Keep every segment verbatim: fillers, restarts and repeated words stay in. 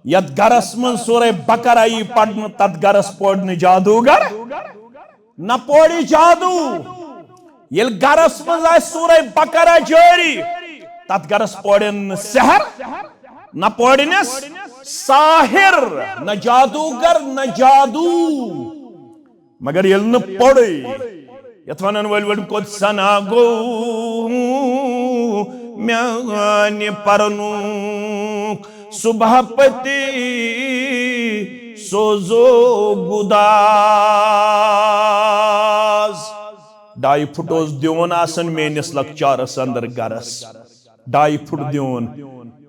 یتھ گرس منٛز سورہ بقرہ یی پرنہٕ، تتھ گرس پورِ نہٕ جادوگر، نہ پورِ جادو۔ ییٚلہِ گرس منٛز آسہِ سورہ بقرہ جٲری، تتھ گرس پورِ نہٕ سحر، نہ پورِ نس ساحر، نہ جادوگر، نہ جادو۔ مگر ییٚلہِ نہٕ پوٚرُے، یتھ ونن وٲلۍ وٲلۍ، "قدسنا گوٚو میانہِ پرنُک صبح پتی سوزو گداز۔" ڈاے پھُٹ اوس دیوٗن آسان میٲنِس لۄکچارس اندر گرس۔ ڈاے پھُٹ دیوٗن،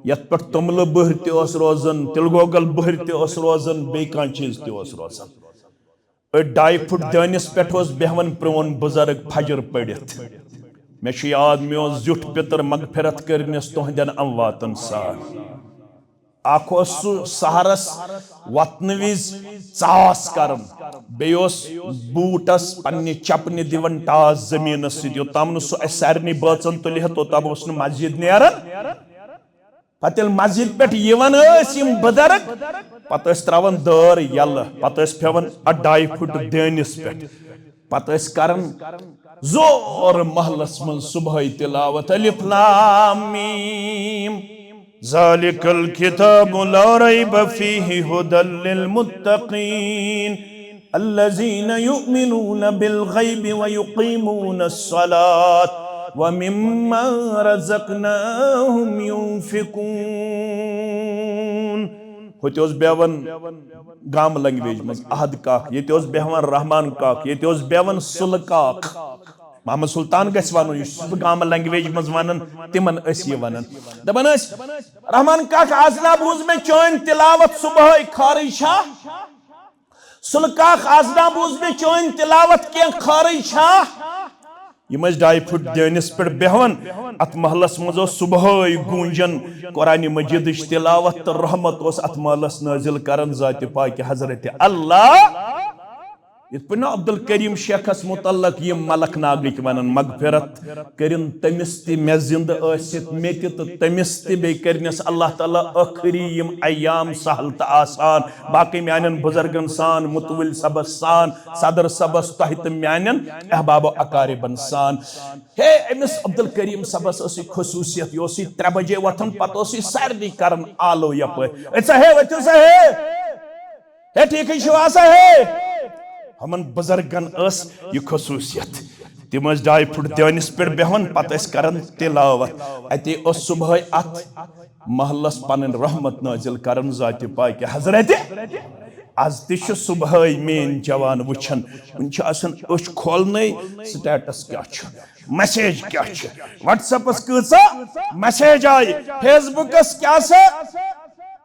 یتھ پٮ۪ٹھ توٚملہٕ بٕہر تہِ اوس روزان، تِلہٕ گۄگل بٕہر تہِ اوس روزان، بیٚیہِ کانٛہہ چیٖز تہِ اوس روزان۔ أتھۍ ڈاے پھُٹ دٲنِس پٮ۪ٹھ اوس بیہوان پرٛون بُزرگ فجر پٔرِتھ۔ مےٚ چھُ یاد، مےٚ اوس زیُٹھ پِتٕر، مغفرت کٔرنِس تُہنٛدٮ۪ن امواتن سان۔ اکھ اوس سُہ سحرس وۄتھنہٕ وِزِ ژاس کران، بیٚیہِ اوس بوٗٹس پننہِ چپنہِ دِوان ٹاس زٔمیٖنس سۭتۍ۔ یوٚتام نہٕ سُہ اسہِ سارنٕے بٲژن تُلہِ ہا، توٚتام اوس نہٕ مسجد نیران۔ پتہٕ ییٚلہِ مسجد پٮ۪ٹھ یِوان ٲسۍ یِم بُزرگ، پتہٕ ٲسۍ تراوان دٲر یَلہٕ، پتہٕ ٲسۍ پھیوان اَتھ ڈاے پھُٹ دٲنِس پٮ۪ٹھ۔ پتہٕ ٲسۍ کران زور محلس منٛز صبحٲے تلاوت، الف لام میم، ذالک الکتاب لا ریب فیہ ہدی للمتقین۔ الذين يؤمنون بالغيب ويقيمون الصلاة ومما رزقناهم ينفقون۔ ہوٚتہِ اوس بیٚہوان گام لنگویج منٛز احد کاک، ییٚتہِ اوس بیٚہوان رحمان کاک، ییٚتہِ اوس بیٚہوان سُلہٕ کاک۔ محمد سلطان گژھِ ونُن، یہِ چھُس بہٕ گام لنگویج منٛز ونان، تِمن ٲسۍ یہِ ونان۔ دپان ٲسۍ، "رحمان کاک، از نا بوٗز مےٚ چٲنۍ تلاوت صبحٲے، خٲرٕے چھا؟" سُلہٕ کاک، از نا بوٗز مےٚ چٲنۍ تلاوت کینٛہہ، خٲرٕے چھا؟ یِم ٲسۍ ڈاے پھُٹ دٲنِس پٮ۪ٹھ بیٚہوان، اتھ محلس منٛز اوس صبحٲے گوٗنجان قرآن مجیدٕچ تلاوت تہٕ رحمت اوس اتھ محلس نٲزِل کران ذاتِ پاکہِ حضرت اللہ۔ یِتھ پٲٹھۍ نہٕ عبدالکریم شیخس متعلق یِم ملک ناگٕکۍ ونان، مغفرت کٔرِن تٔمِس تہِ، مےٚ زِندٕ ٲسِتھ مےٚ تہِ تہٕ تٔمِس تہِ، بیٚیہِ کٔرنَس اللہ تعالیٰ ٲخری یِم ایام سہل تہٕ آسان، باقٕے میانٮ۪ن بُزرگن سان، متوٲلۍ صٲبس سان، صدر صٲبس، تۄہہِ تہٕ میانٮ۪ن احباب و اقاربن سان۔ ہے، أمِس عبدالکریم صٲبس ٲس یہِ خصوٗصیت، یہِ اوس یہِ ترٛےٚ بجے وۄتھان، پتہٕ اوس یہِ سارنٕے کران آلو یپٲرۍ، "أتھۍ سا ہے، ؤتھِو سا ہے۔" ہے، ٹھیکھٕے چھِو آسان ہے۔ ہُمن بُزرگن ٲس یہِ خصوٗصیت۔ تِم ٲسۍ ڈاے پھُٹ دٲنِس پٮ۪ٹھ بیٚہوان، پتہٕ ٲسۍ کران تلاوت۔ اتے اوس صبحٲے اتھ محلس پنٕنۍ رحمت نٲزِل کران ذاتِ پاکہِ حضرت۔ از تہِ چھِ صبحٲے میٲنۍ جوان وٕچھان، وٕنہِ چھِ آسان أچھ کھولنَے، status کیٛاہ چھُ، message کیٛاہ چھِ، WhatsApp-س کۭژاہ message آیہِ، Facebook-س کیٛاہ سا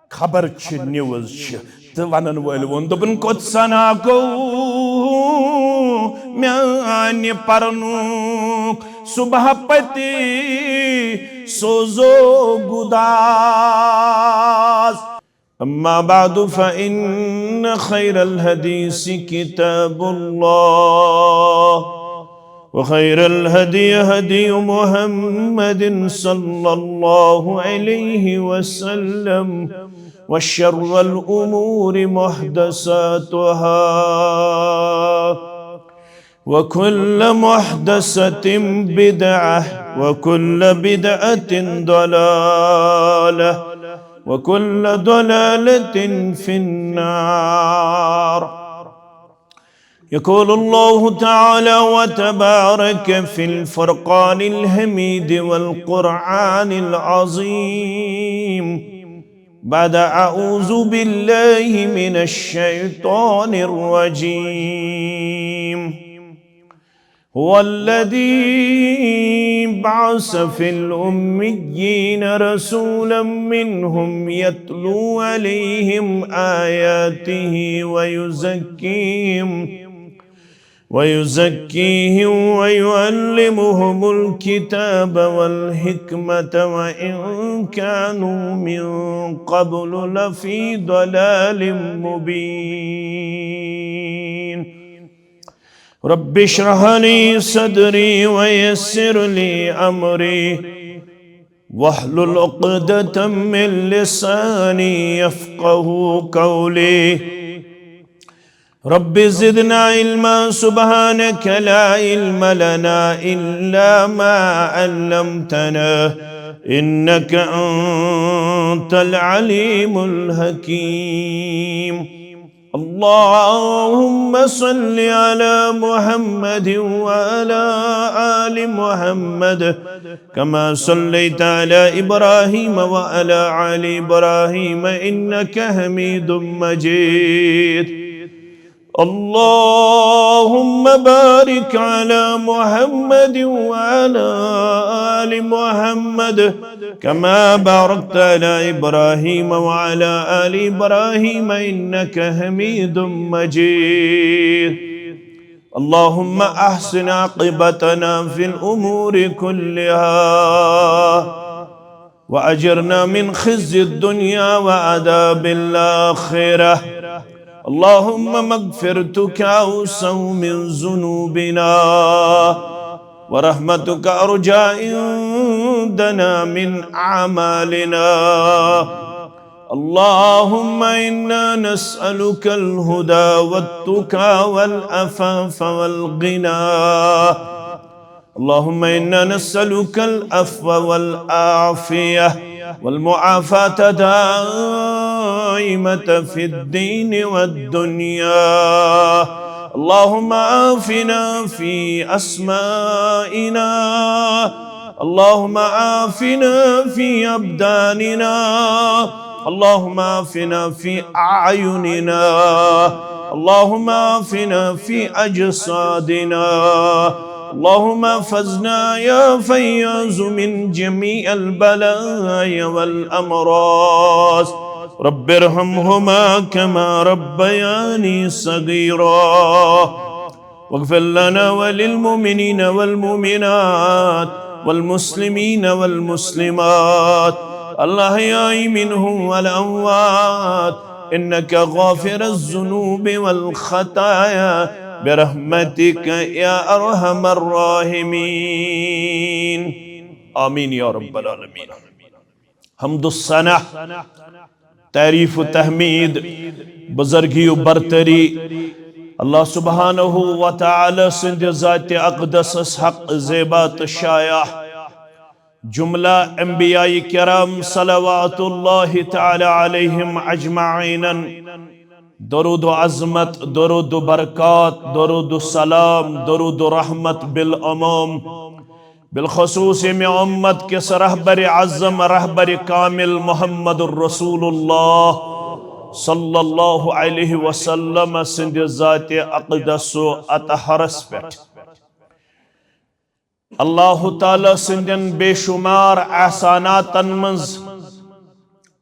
خبر چھِ، news چھِ۔ تہٕ ونن وٲلۍ ووٚن، دوٚپُن، "قدسنا گوٚو میانہِ پرنُک صبح پتی سوزو گداز۔" أما بعد، فإن خير الحديث كتاب الله، وخير الهدي هدي محمد صلى الله عليه وسلم، وشر الأمور محدثاتها، وكل محدثة بدعة، وكل بدعة ضلالة، وكل ضلالة في النار. يقول الله تعالى وتبارك في الفرقان الحميد والقرآن العظيم بعد أعوذ بالله من الشيطان الرجيم. هو الذي بعث في الأميين رسولا منهم يتلو عليهم آياته ويزكيهم، ويزكيهم ويعلمهم الكتاب والحكمة وإن كانوا من قبل لفي ضلال مبين. رب اشرح لي صدري ويسر لي أمري واحلل عقدة من لساني يفقه قولي. رب زدنا علما، سبحانك لا علم لنا إلا ما علمتنا، إنك أنت العليم الحكيم. اللهم صل على محمد وعلى آل محمد، كما صليت على إبراهيم وعلى آل إبراهيم إنك حميد مجيد. اللهم بارك على محمد وعلى آل محمد، كما باركت على إبراهيم وعلى آل إبراهيم إنك حميد مجيد. اللهم أحسن عاقبتنا في الأمور كلها، وأجرنا من خزي الدنيا وعذاب الآخرة. اللهم مغفرتك أوسع من ذنوبنا، ورحمتك أرجى عندنا من أعمالنا. اللهم إنا نسألك الهدى والتقى والعفاف والغنى. اللهم إنا نسألك العفو والعافية والمعافاة الدائمة في الدين والدنيا. اللهم عافنا في أسمائنا، اللهم عافنا في أبداننا، اللهم عافنا في أعيننا، اللهم عافنا في أجسادنا. اللهم احفظنا يا فياض من جميع البلايا والأمراض. رب ارحمهما كما ربياني صغيرا. واغفر لنا وللمؤمنين والمؤمنات والمسلمين والمسلمات الأحياء منهم والأموات إنك غافر الذنوب والخطايا برحمتك يا أرحم الراحمين. آمين يا رب العالمين. حمد و ثنا، تعریف و تحمید، بزرگی و برتری، اللہ سبحانہ و تعالی سند ذات اقدسس حق زیبا تہ شایع۔ جملہ انبیاء کرام صلوات اللہ تعالی علیہم اجمعین، درود و عظمت، درود و برکات، درود و سلام، درود و رحمت بالعموم، بالخصوص ییٚمہِ امت کِس رہبر اعظم، رہبر کامل محمد رسول اللہ صلی اللہ علیہ وسلم سٕنٛدِ ذاتِ اقدس و اطہرس پٮ۪ٹھ۔ اللہ تعالیٰ سٕنٛدٮ۪ن بے شمار احساناتن منٛز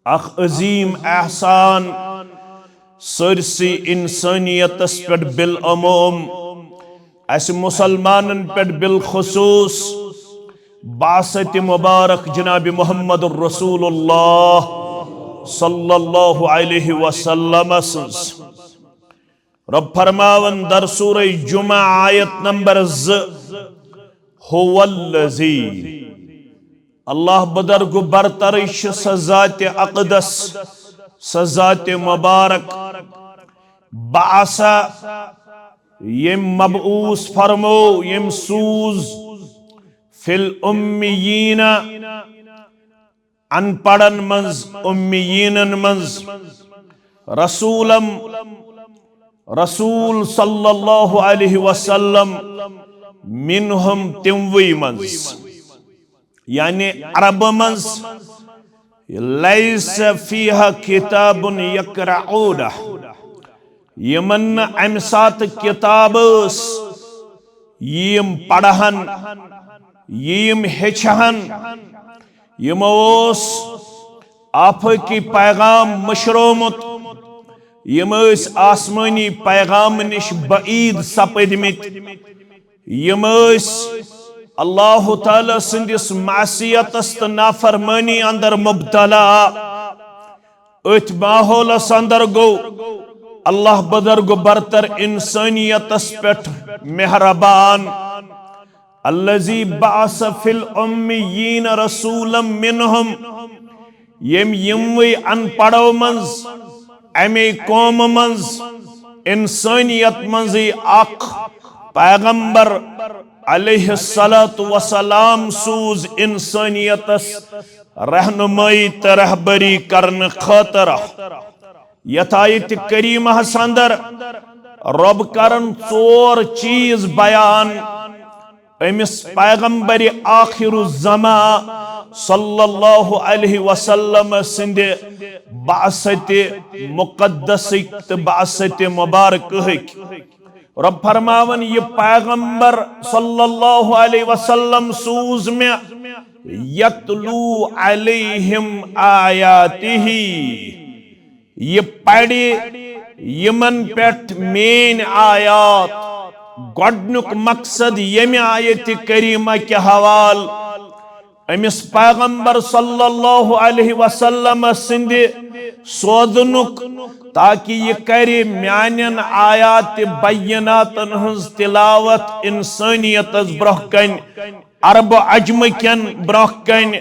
اکھ عظیم احسان سٲرسٕے انسٲنیتس پٮ۪ٹھ بالعموم، اسہِ مسلمانن پٮ۪ٹھ بالخصوص، بعثت مبارک جناب محمد رسول اللہ صلی اللہ علیہ وسلم سٕنٛز۔ رب فرماون در سورہ جمعہ آیت نمبر زٕ، هو الذی، اللہ بدرگ برترش سہ ذات اقدس، سہ ذات مبارک، بعث، یم مبعوث فرمو، یم سوز، فی الامیین، ان پڑھن منٛز، امیینن منٛز، رسولم، رسول صلی اللہ علیہ وسلم، منہم، تموی منٛز، یعنی عرب منٛز، لیس فیہا کتاب یقرعونہ، یمن نہٕ امہِ ساتہٕ کتاب ٲس، یِم پرہن، یِم ہیٚچھہن، یِمو اوس آفٲقی پیغام مٔشرومُت، یِم ٲسۍ آسمٲنی پیغام نِش بعید سپدمٕتۍ، یِم ٲسۍ اللہ تعالیٰ سٕنٛدِس معصیتس تہٕ نافرمٲنی اندر مبتلا۔ أتھۍ ماحولس اندر گوٚو اللہ بدرگ برتر انسانیتس پٮ۪ٹھ مہربان۔ الذي بعث في الأميين رسولا منهم، ییٚمۍ یِموٕے ان پڑھو منٛز، امے قومہٕ منٛز، انسٲنیت منٛزٕے اکھ پیغمبر علیہ الصلوۃ والسلام سوٗز انسٲنیتس رہنمٲیی تہٕ رہبری کرنہٕ خٲطرٕ۔ یتھ آیت کریمہس اندر رب کرن ژور چیز بیان أمِس پیغمبر آخر الزمان صلی اللہ علیہ وسلم سٕنٛدِ بعثت مقدسٕکۍ تہٕ بعثت مبارکہٕکۍ۔ رب فرماوان، یہِ پیغمبر صلی اللہ علیہ وسلم سوٗز مےٚ یتلو علیہم آیاتہ، یہِ پرِ یِمن پٮ۪ٹھ میٲنۍ آیات۔ گۄڈنیُک مقصد ییٚمہِ آیتِ کریمہ کہِ حوالہٕ أمِس پیغمبر صلی اللہ علیہ وسلم سٕنٛدِ سوزنُک، تاکہ یہِ کرِ میانٮ۪ن آیات بیناتن ہٕنٛز تلاوت انسانیتس برونٛہہ کنہِ، عرب و عجم کٮ۪ن برونٛہہ کنہِ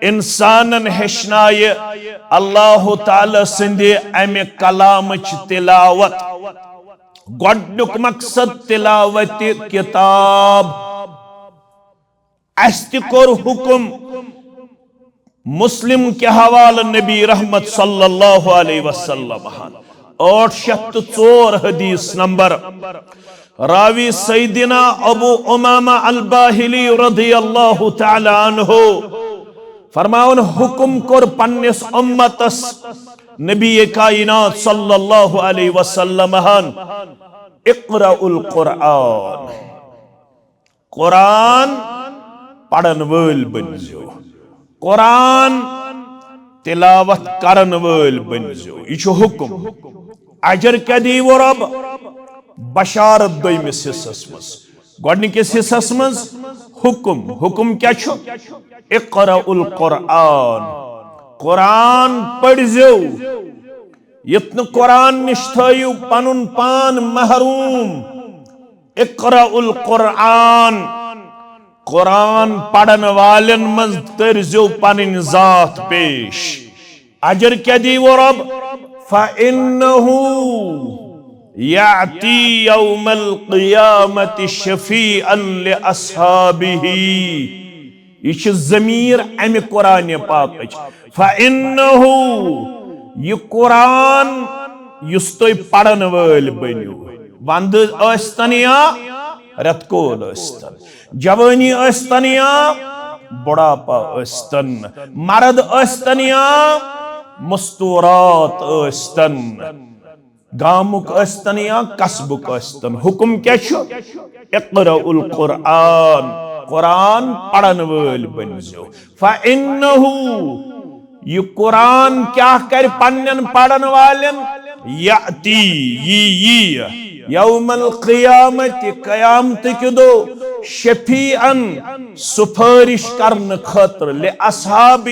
انسانن ہیٚچھنایہِ اللہ تعالیٰ سٕنٛدِ امہِ کلامٕچ تلاوت۔ گۄڈنیُک مقصد تلاوت کتاب۔ اسہِ تہِ کوٚر حکم مسلم کہِ حوالہٕ نبی رحمت صلی اللہ علیہ وسلم ہن۔ ٲٹھ شیٚتھ تہٕ ژور حدیث نمبر۔ راوی سیدنا ابو امامہ الباہلی رضی اللہ تعالی عنہ فرماون، حکم کوٚر پننِس امتس نبی کائنات صلی اللہ علیہ وسلم ہن، اقرأ القرآن، قرآن پرن وٲلۍ بٔنزیو، قرآن تلاوت کرن وٲلۍ بٔنزیو۔ یہِ چھُ حکم۔ اجر کیٛاہ دِیہِ رب؟ بشارت دوٚیمِس حصس منٛز۔ گۄڈنِکِس حصس منٛز حکم۔ حکم کیٛاہ چھُ؟ اقرأ القرآن، قرآن پٔرزیو۔ یُتھ نہٕ قرآن نِش تھٲیِو پنُن پان محروم۔ اقرأ القرآن، قرآن پرن والٮ۪ن منٛز کٔرزیو پنٕنۍ ذات پیش۔ اجر کیٛاہ دِیہِ رب؟ فإنه يأتي يوم القيامة شفيعا لأصحابه۔ یہِ چھِ ضمیٖر امہِ قرآن پاکٕچ۔ فإنه، یہِ قرآن یُس تُہۍ پرن وٲلۍ بٔنِو، ونٛدٕ ٲسۍتن یا رٮ۪تہٕ کول ٲسۍتن، جوٲنی ٲسۍتن یا بُڑھاپہ ٲسۍتن، مرد ٲسۍتن یا مستورات ٲسۍتن، گامُک ٲسۍتن یا قصبُک ٲسۍتن، حکم کیٛاہ چھُ؟ اقرأ القرآن، قرآن پرن وٲلۍ بٔنزیو۔ فإنه، یہِ قرآن کیٛاہ کرِ پننٮ۪ن پرن والٮ۪ن؟ یأتی، یی، یی، یوم القیامت، قیامت کہِ دۄہ، شفیعاً، سفٲرِش کرنہٕ خٲطرٕ، لأصحابہ،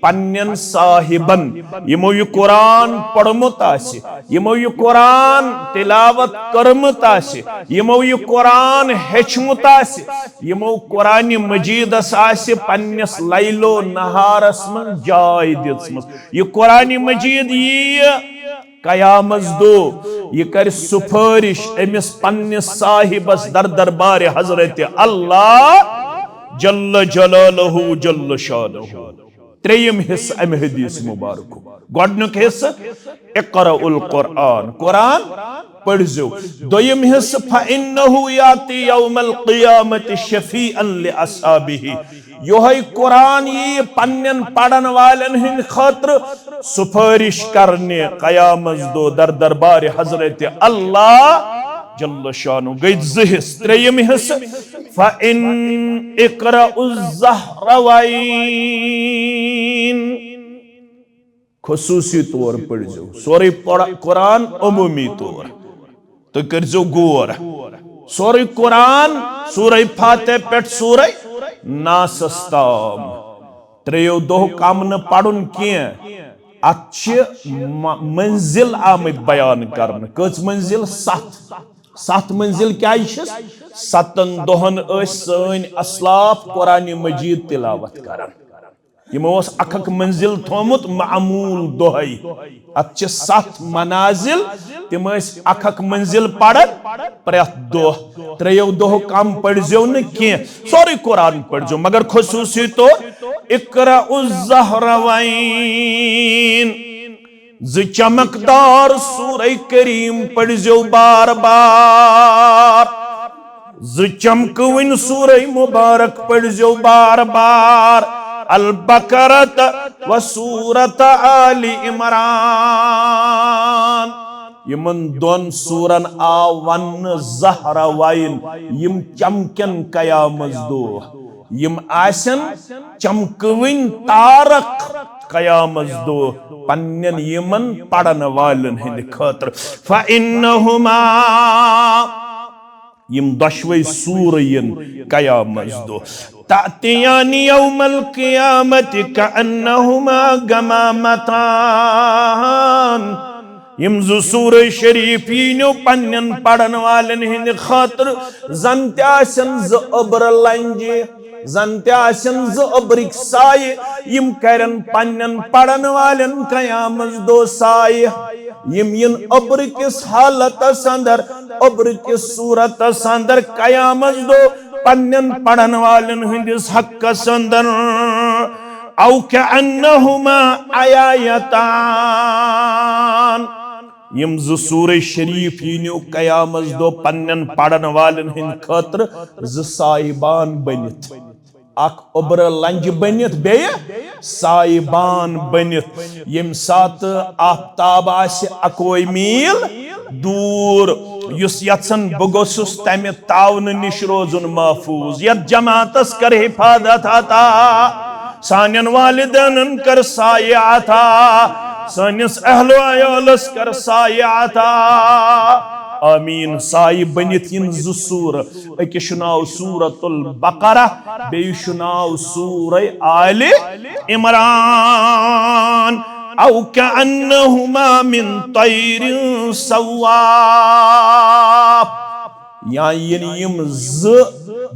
پننٮ۪ن صاحبن، یِمو یہِ قرآن پوٚرمُت آسہِ، یِمو یہِ قرآن تلاوت کٔرمٕژ آسہِ، یِمو یہِ قرآن ہیٚچھمُت آسہِ، یِمو قرآن مجیدس آسہِ پننِس لیل و نہارس منٛز جاے دِژمٕژ۔ یہِ قرآن مجید ییہِ قیامس دۄہ، یہِ کرِ سفٲرِش أمِس پننِس صاحبس در دربارِ حضرت اللہ جل جلالہ جل شانہ۔ ترٛیٚیِم حصہٕ امہِ حدیث مبارکُک۔ گۄڈنیُک حصہٕ، اقرأ القرآن، قرآن پٔرزیو۔ دوٚیِم حصہٕ، فإنه يأتي يوم القيامة شفيعا لأصحابه۔ یِہوٚے قرآن ییہِ پننٮ۪ن پرن والٮ۪ن ہٕنٛدِ خٲطرٕ سفٲرِش کرنہِ قیامس دۄہ در دربارِ حضرت اللہ جل شانہ۔ گٔے زٕ حصہٕ۔ ترٛیٚیِم حصہٕ، فإن اقرأ الزهراوین۔ خصوصی طور پٔرزیو سورُے پڑ-، قرآن عمومی طور۔ تُہۍ کٔرزیو غور۔ سورُے قرآن، سورہ فاتحہ پٮ۪ٹھ سورہ ناسس تام۔ ترٛیٚیو دۄہو کم نہٕ پرُن کینٛہہ۔ اتھ چھِ م-، منزل آمٕتۍ بیان کرنہٕ۔ کٔژ منزل؟ ستھ۔ ستھ منزل کیازِ چھِس؟ ستن دۄہن ٲسۍ سٲنۍ اسلاف قرآن مجید تلاوت کران۔ یِمو اوس اکھ اکھ منزل تھومُت معمول دۄہے۔ اتھ چھِ ستھ منازل، تِم ٲسۍ اکھ اکھ منزل پران پرٛٮ۪تھ دۄہ۔ ترٛیٚیو دۄہو کم پٔرۍزیو نہٕ کینٛہہ، سورُے قرآن پٔرۍزیو، مگر خصوصی طور اقرأ الزہراوین۔ زٕ چمکدار سورہ کریم پٔرۍزیو بار بار۔ زٕ چمکوٕنۍ سورہ مبارک پٔرۍزیو بار بار۔ البقرۃ و سورۃ آل عمران۔ یِمن دۄن سورن آو وننہٕ زہراوین، یِم چمکن قیامس دۄہ۔ یِم آسن چمکوٕنۍ تارک قیامس دۄہ پننٮ۪ن یِمن پرن والٮ۪ن ہٕنٛدِ خٲطرٕ۔ فإنہما، یِم دۄشوے سورٕ یِن قیامس دۄہ۔ تأتیان یوم القیامة کأنہما غمامتان۔ یِم زٕ سورہ شریف یِنو پننٮ۪ن پرن والٮ۪ن ہٕنٛدِ خٲطرٕ، زن تہِ آسن زٕ اوٚبرٕ لنجہِ، زن تہِ آسن زٕ اوٚبرٕکۍ سایہِ، یِم کرن پننٮ۪ن پرن والٮ۪ن قیامس دۄہ سایہِ۔ یِم یِن اوٚبرٕ کِس حالتس اندر، اوٚبرٕ کِس صورتس اندر قیامس دۄہ پننٮ۪ن پرن والٮ۪ن ہٕنٛدِس حقس اندر۔ او کأنہما عیایتان۔ یِم زٕ سورہ شریف یِنو قیامس دۄہ پننٮ۪ن پرن والٮ۪ن ہٕنٛدِ خٲطرٕ زٕ سایبان بٔنِتھ۔ اکھ اوٚبرٕ لنجہِ بٔنِتھ، بیٚیہِ سایبان بٔنِتھ۔ ییٚمہِ ساتہٕ آفتاب آسہِ اکوے میٖل دوٗر، یُس یژھن بہٕ گوٚژھُس تمہِ تاونہٕ نِش روزُن محفوظ۔ یتھ جماعتس کر حفاظت عطا، سانٮ۪ن والدینن کر سایہِ عطا، سٲنِس اہل و عیالس کر سایہِ عطا۔ آمین۔ سایہِ بٔنِتھ یِن زٕ سورٕ، أکِس چھُ ناو سورۃ البقرہ، بیٚیِس چھُ ناو سورہ آلِ عمران۔ او کأنہما من طیر صواف۔ یا یِن یِم زٕ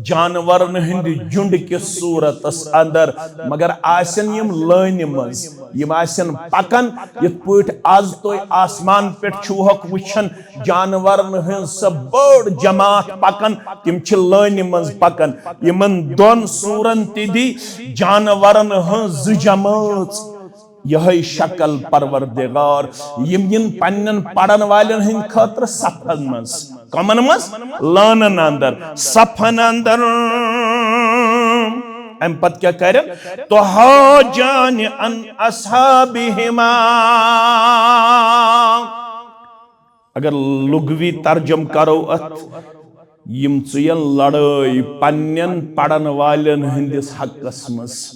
جانورن ہٕنٛدِ جُنڈ کِس صورتس اندر، مگر آسن یِم لٲنہِ منٛز، یِم آسن پکان، یِتھ پٲٹھۍ از تُہۍ آسمان پٮ۪ٹھ چھِوہکھ وٕچھان جانورن ہٕنٛز سۄ بٔڑ جماعت پکان، تِم چھِ لٲنہِ منٛز پکان۔ یِمن دۄن سورن تہِ دی جانورن ہٕنٛز زٕ جمٲژ۔ یہے شکل پروردگار، یِم یِن پننٮ۪ن پرن والٮ۪ن ہٕنٛدِ خٲطرٕ صفن منٛز۔ کمن منٛز؟ لٲنن اندر، صفن اندر۔ امہِ پتہٕ کیٛاہ کرن؟ تحاجان عن اصحابہما۔ اگر لغوی ترجم کرو اتھ، یِم ژُیَن لڑٲے پننٮ۪ن پرن والٮ۪ن ہٕنٛدِس حقس منٛز۔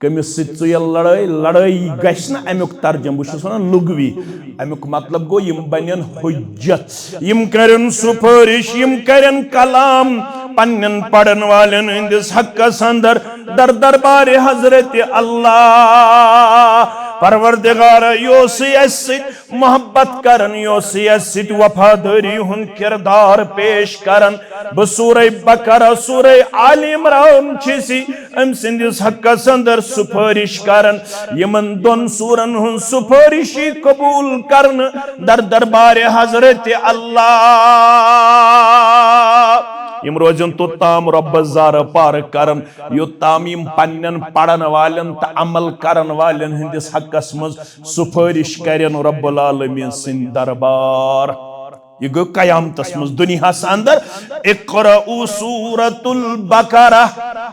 کٔمِس سۭتۍ ژُیَل لڑٲے؟ لڑٲے گژھِ نہٕ اَمیُک ترجمہٕ، بہٕ چھُس وَنان لغوی۔ اَمیُک مطلب گوٚو، یِم بَنَن حُجت، یِم کَرَن سُفٲرِش، یِم کَرَن کلام پننٮ۪ن پَرَن والٮ۪ن ہٕنٛدِس حقَس اندر در دربارِ حضرت اللہ۔ پروردگارا، یہِ اوسُے اَسہِ سۭتۍ محبت کرن، یہِ اوسُے اَسہِ سۭتۍ وفادٲری ہُنٛد کردار پیش کرن۔ بہٕ سورہ بقرہ، سورہ آل عمران چھِسی أمۍ سٕنٛدِس حقس اندر سُفٲرِش کرن۔ یِمن دۄن سورن ہٕنٛز سُفٲرِشی قبوٗل کرنہٕ در دربارِ حضرت اللہ۔ یِم روزن توٚتام رۄبس زارٕ پار کرن، یوٚتام یِم پننٮ۪ن پرن والٮ۪ن تہٕ عمل کرن والٮ۪ن ہٕنٛدِس حقس منٛز سُفٲرِش کرن رب العالمین سٕنٛدِ دربار۔ یہِ گوٚو قیامتس منٛز دُنیاہس اندر۔ اقرؤوا سورۃ البقرہ،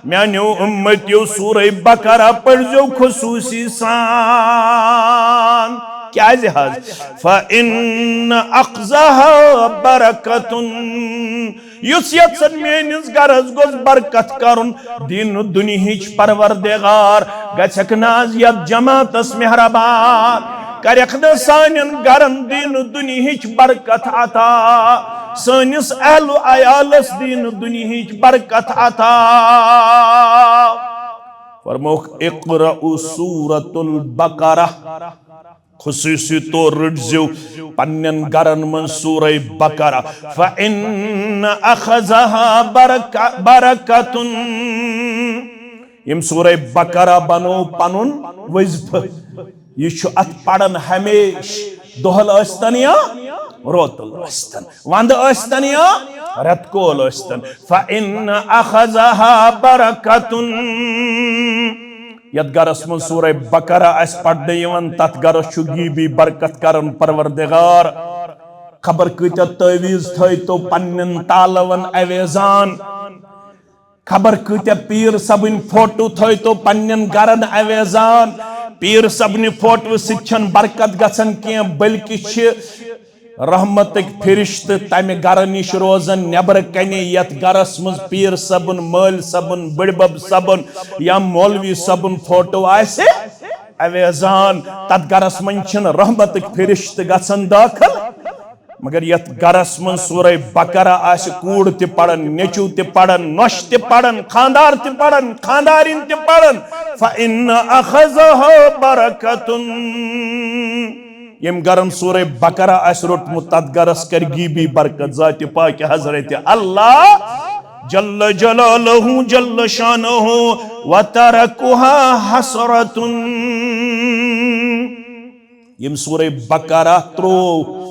میانیو اُمتیو، سورہ بقرہ پٔرزیو خصوصی سان۔ کیازِ حض؟ فإن أخذها برکۃ، یُس یژھن میٲنِس گرس گوٚژھ برکت کرُن، دین و دُنیہٕچ پروردگار، گژھکھ نہ حض یتھ جماعتس مہربان، کرکھ نہ سانٮ۪ن گرن دین و دُنیہٕچ برکت عطا، سٲنِس اہل و عیالس دین و دُنیہٕچ برکت عطا۔ فرمووُکھ، اقرؤوا سورۃ البقرہ۔ خصوصی طور رٔٹزیو پننٮ۪ن گرن منٛز سورہ بقرہ، فإن أخذها بركة، بركة۔ یِم سورہ بقرہ بنوو پنُن وظیفہٕ۔ یہِ چھُ اتھ پران ہمیشہٕ، دۄہل ٲسۍتن یا روتل ٲسۍتن، ونٛدٕ ٲسۍتن یا رٮ۪تہٕ کول ٲسۍتن۔ فإن أخذها بركة۔ یتھ گرس منٛز سورہ بقرہ آسہِ پرنہٕ یِوان، تتھ گرس چھُ غیبی برکت کران پروردگار۔ خبر کۭتیاہ تعویذ تھٲیتو پننٮ۪ن تالون اویزان، خبر کۭتیاہ پیٖر صٲبٕنۍ فوٹو تھٲیتو پننٮ۪ن گرن اویزان۔ پیٖر صٲبنہِ فوٹو سۭتۍ چھنہٕ برکت گژھان کینٛہہ، بلکہِ چھِ رحمتٕکۍ فرشتہٕ تمہِ گرٕ نِش روزان نیبرٕ کنہِ، یتھ گرس منٛز پیٖر صٲبُن، مٲلۍ صٲبُن، بٕڈبب صٲبُن یا مولوی صٲبُن فوٹو آسہِ اویزان۔ تتھ گرس منٛز چھِنہٕ رحمتٕکۍ فرشتہٕ گژھان دٲخل۔ مگر یتھ گرس منٛز سورہ بقرہ آسہِ، کوٗر تہِ پران، نیٚچو تہِ پران، نۄشہِ تہِ پران، خاندار تہِ پران، خاندارِنۍ تہِ پران، فإن أخذها بركة۔ ییٚمۍ گرن سورہ بقرہ آسہِ روٚٹمُت، تتھ گرس کرِ غیبی برکت ذاتِ پاکہِ حضرت اللہ جل جلالہ جل شانہ، وتركها حسرة۔ ییٚمۍ سورہ بقرہ ترٛوو،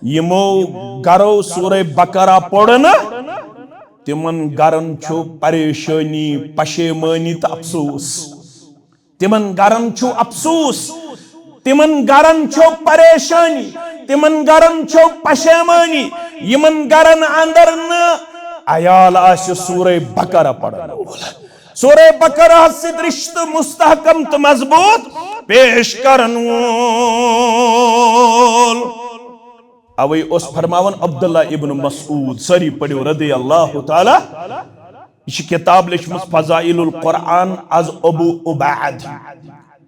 یِمو گرو سورہ بقرہ پوٚر نہٕ، تِمن گرن چھُ پریشٲنی، پشیمٲنی تہٕ افسوس۔ تِمن گرن چھُ افسوس، تِمن گرن چھُ پریشٲنی، تِمن گرن چھُ پشیمٲنی، یِمن گرن اندر نہٕ عیال آسہِ سورہ بقرہ پرن وول، سورہ بقرہ سۭتۍ رشتہٕ مستحکم تہٕ مضبوط پیش کرن وول۔ اوے اوس فرماوان عبداللہ ابن مسعود، سٲری پٔرِو رضی اللہ تعالیٰ، یہِ چھِ کِتاب لیچھمٕژ فضائل القرآن از ابو عبید۔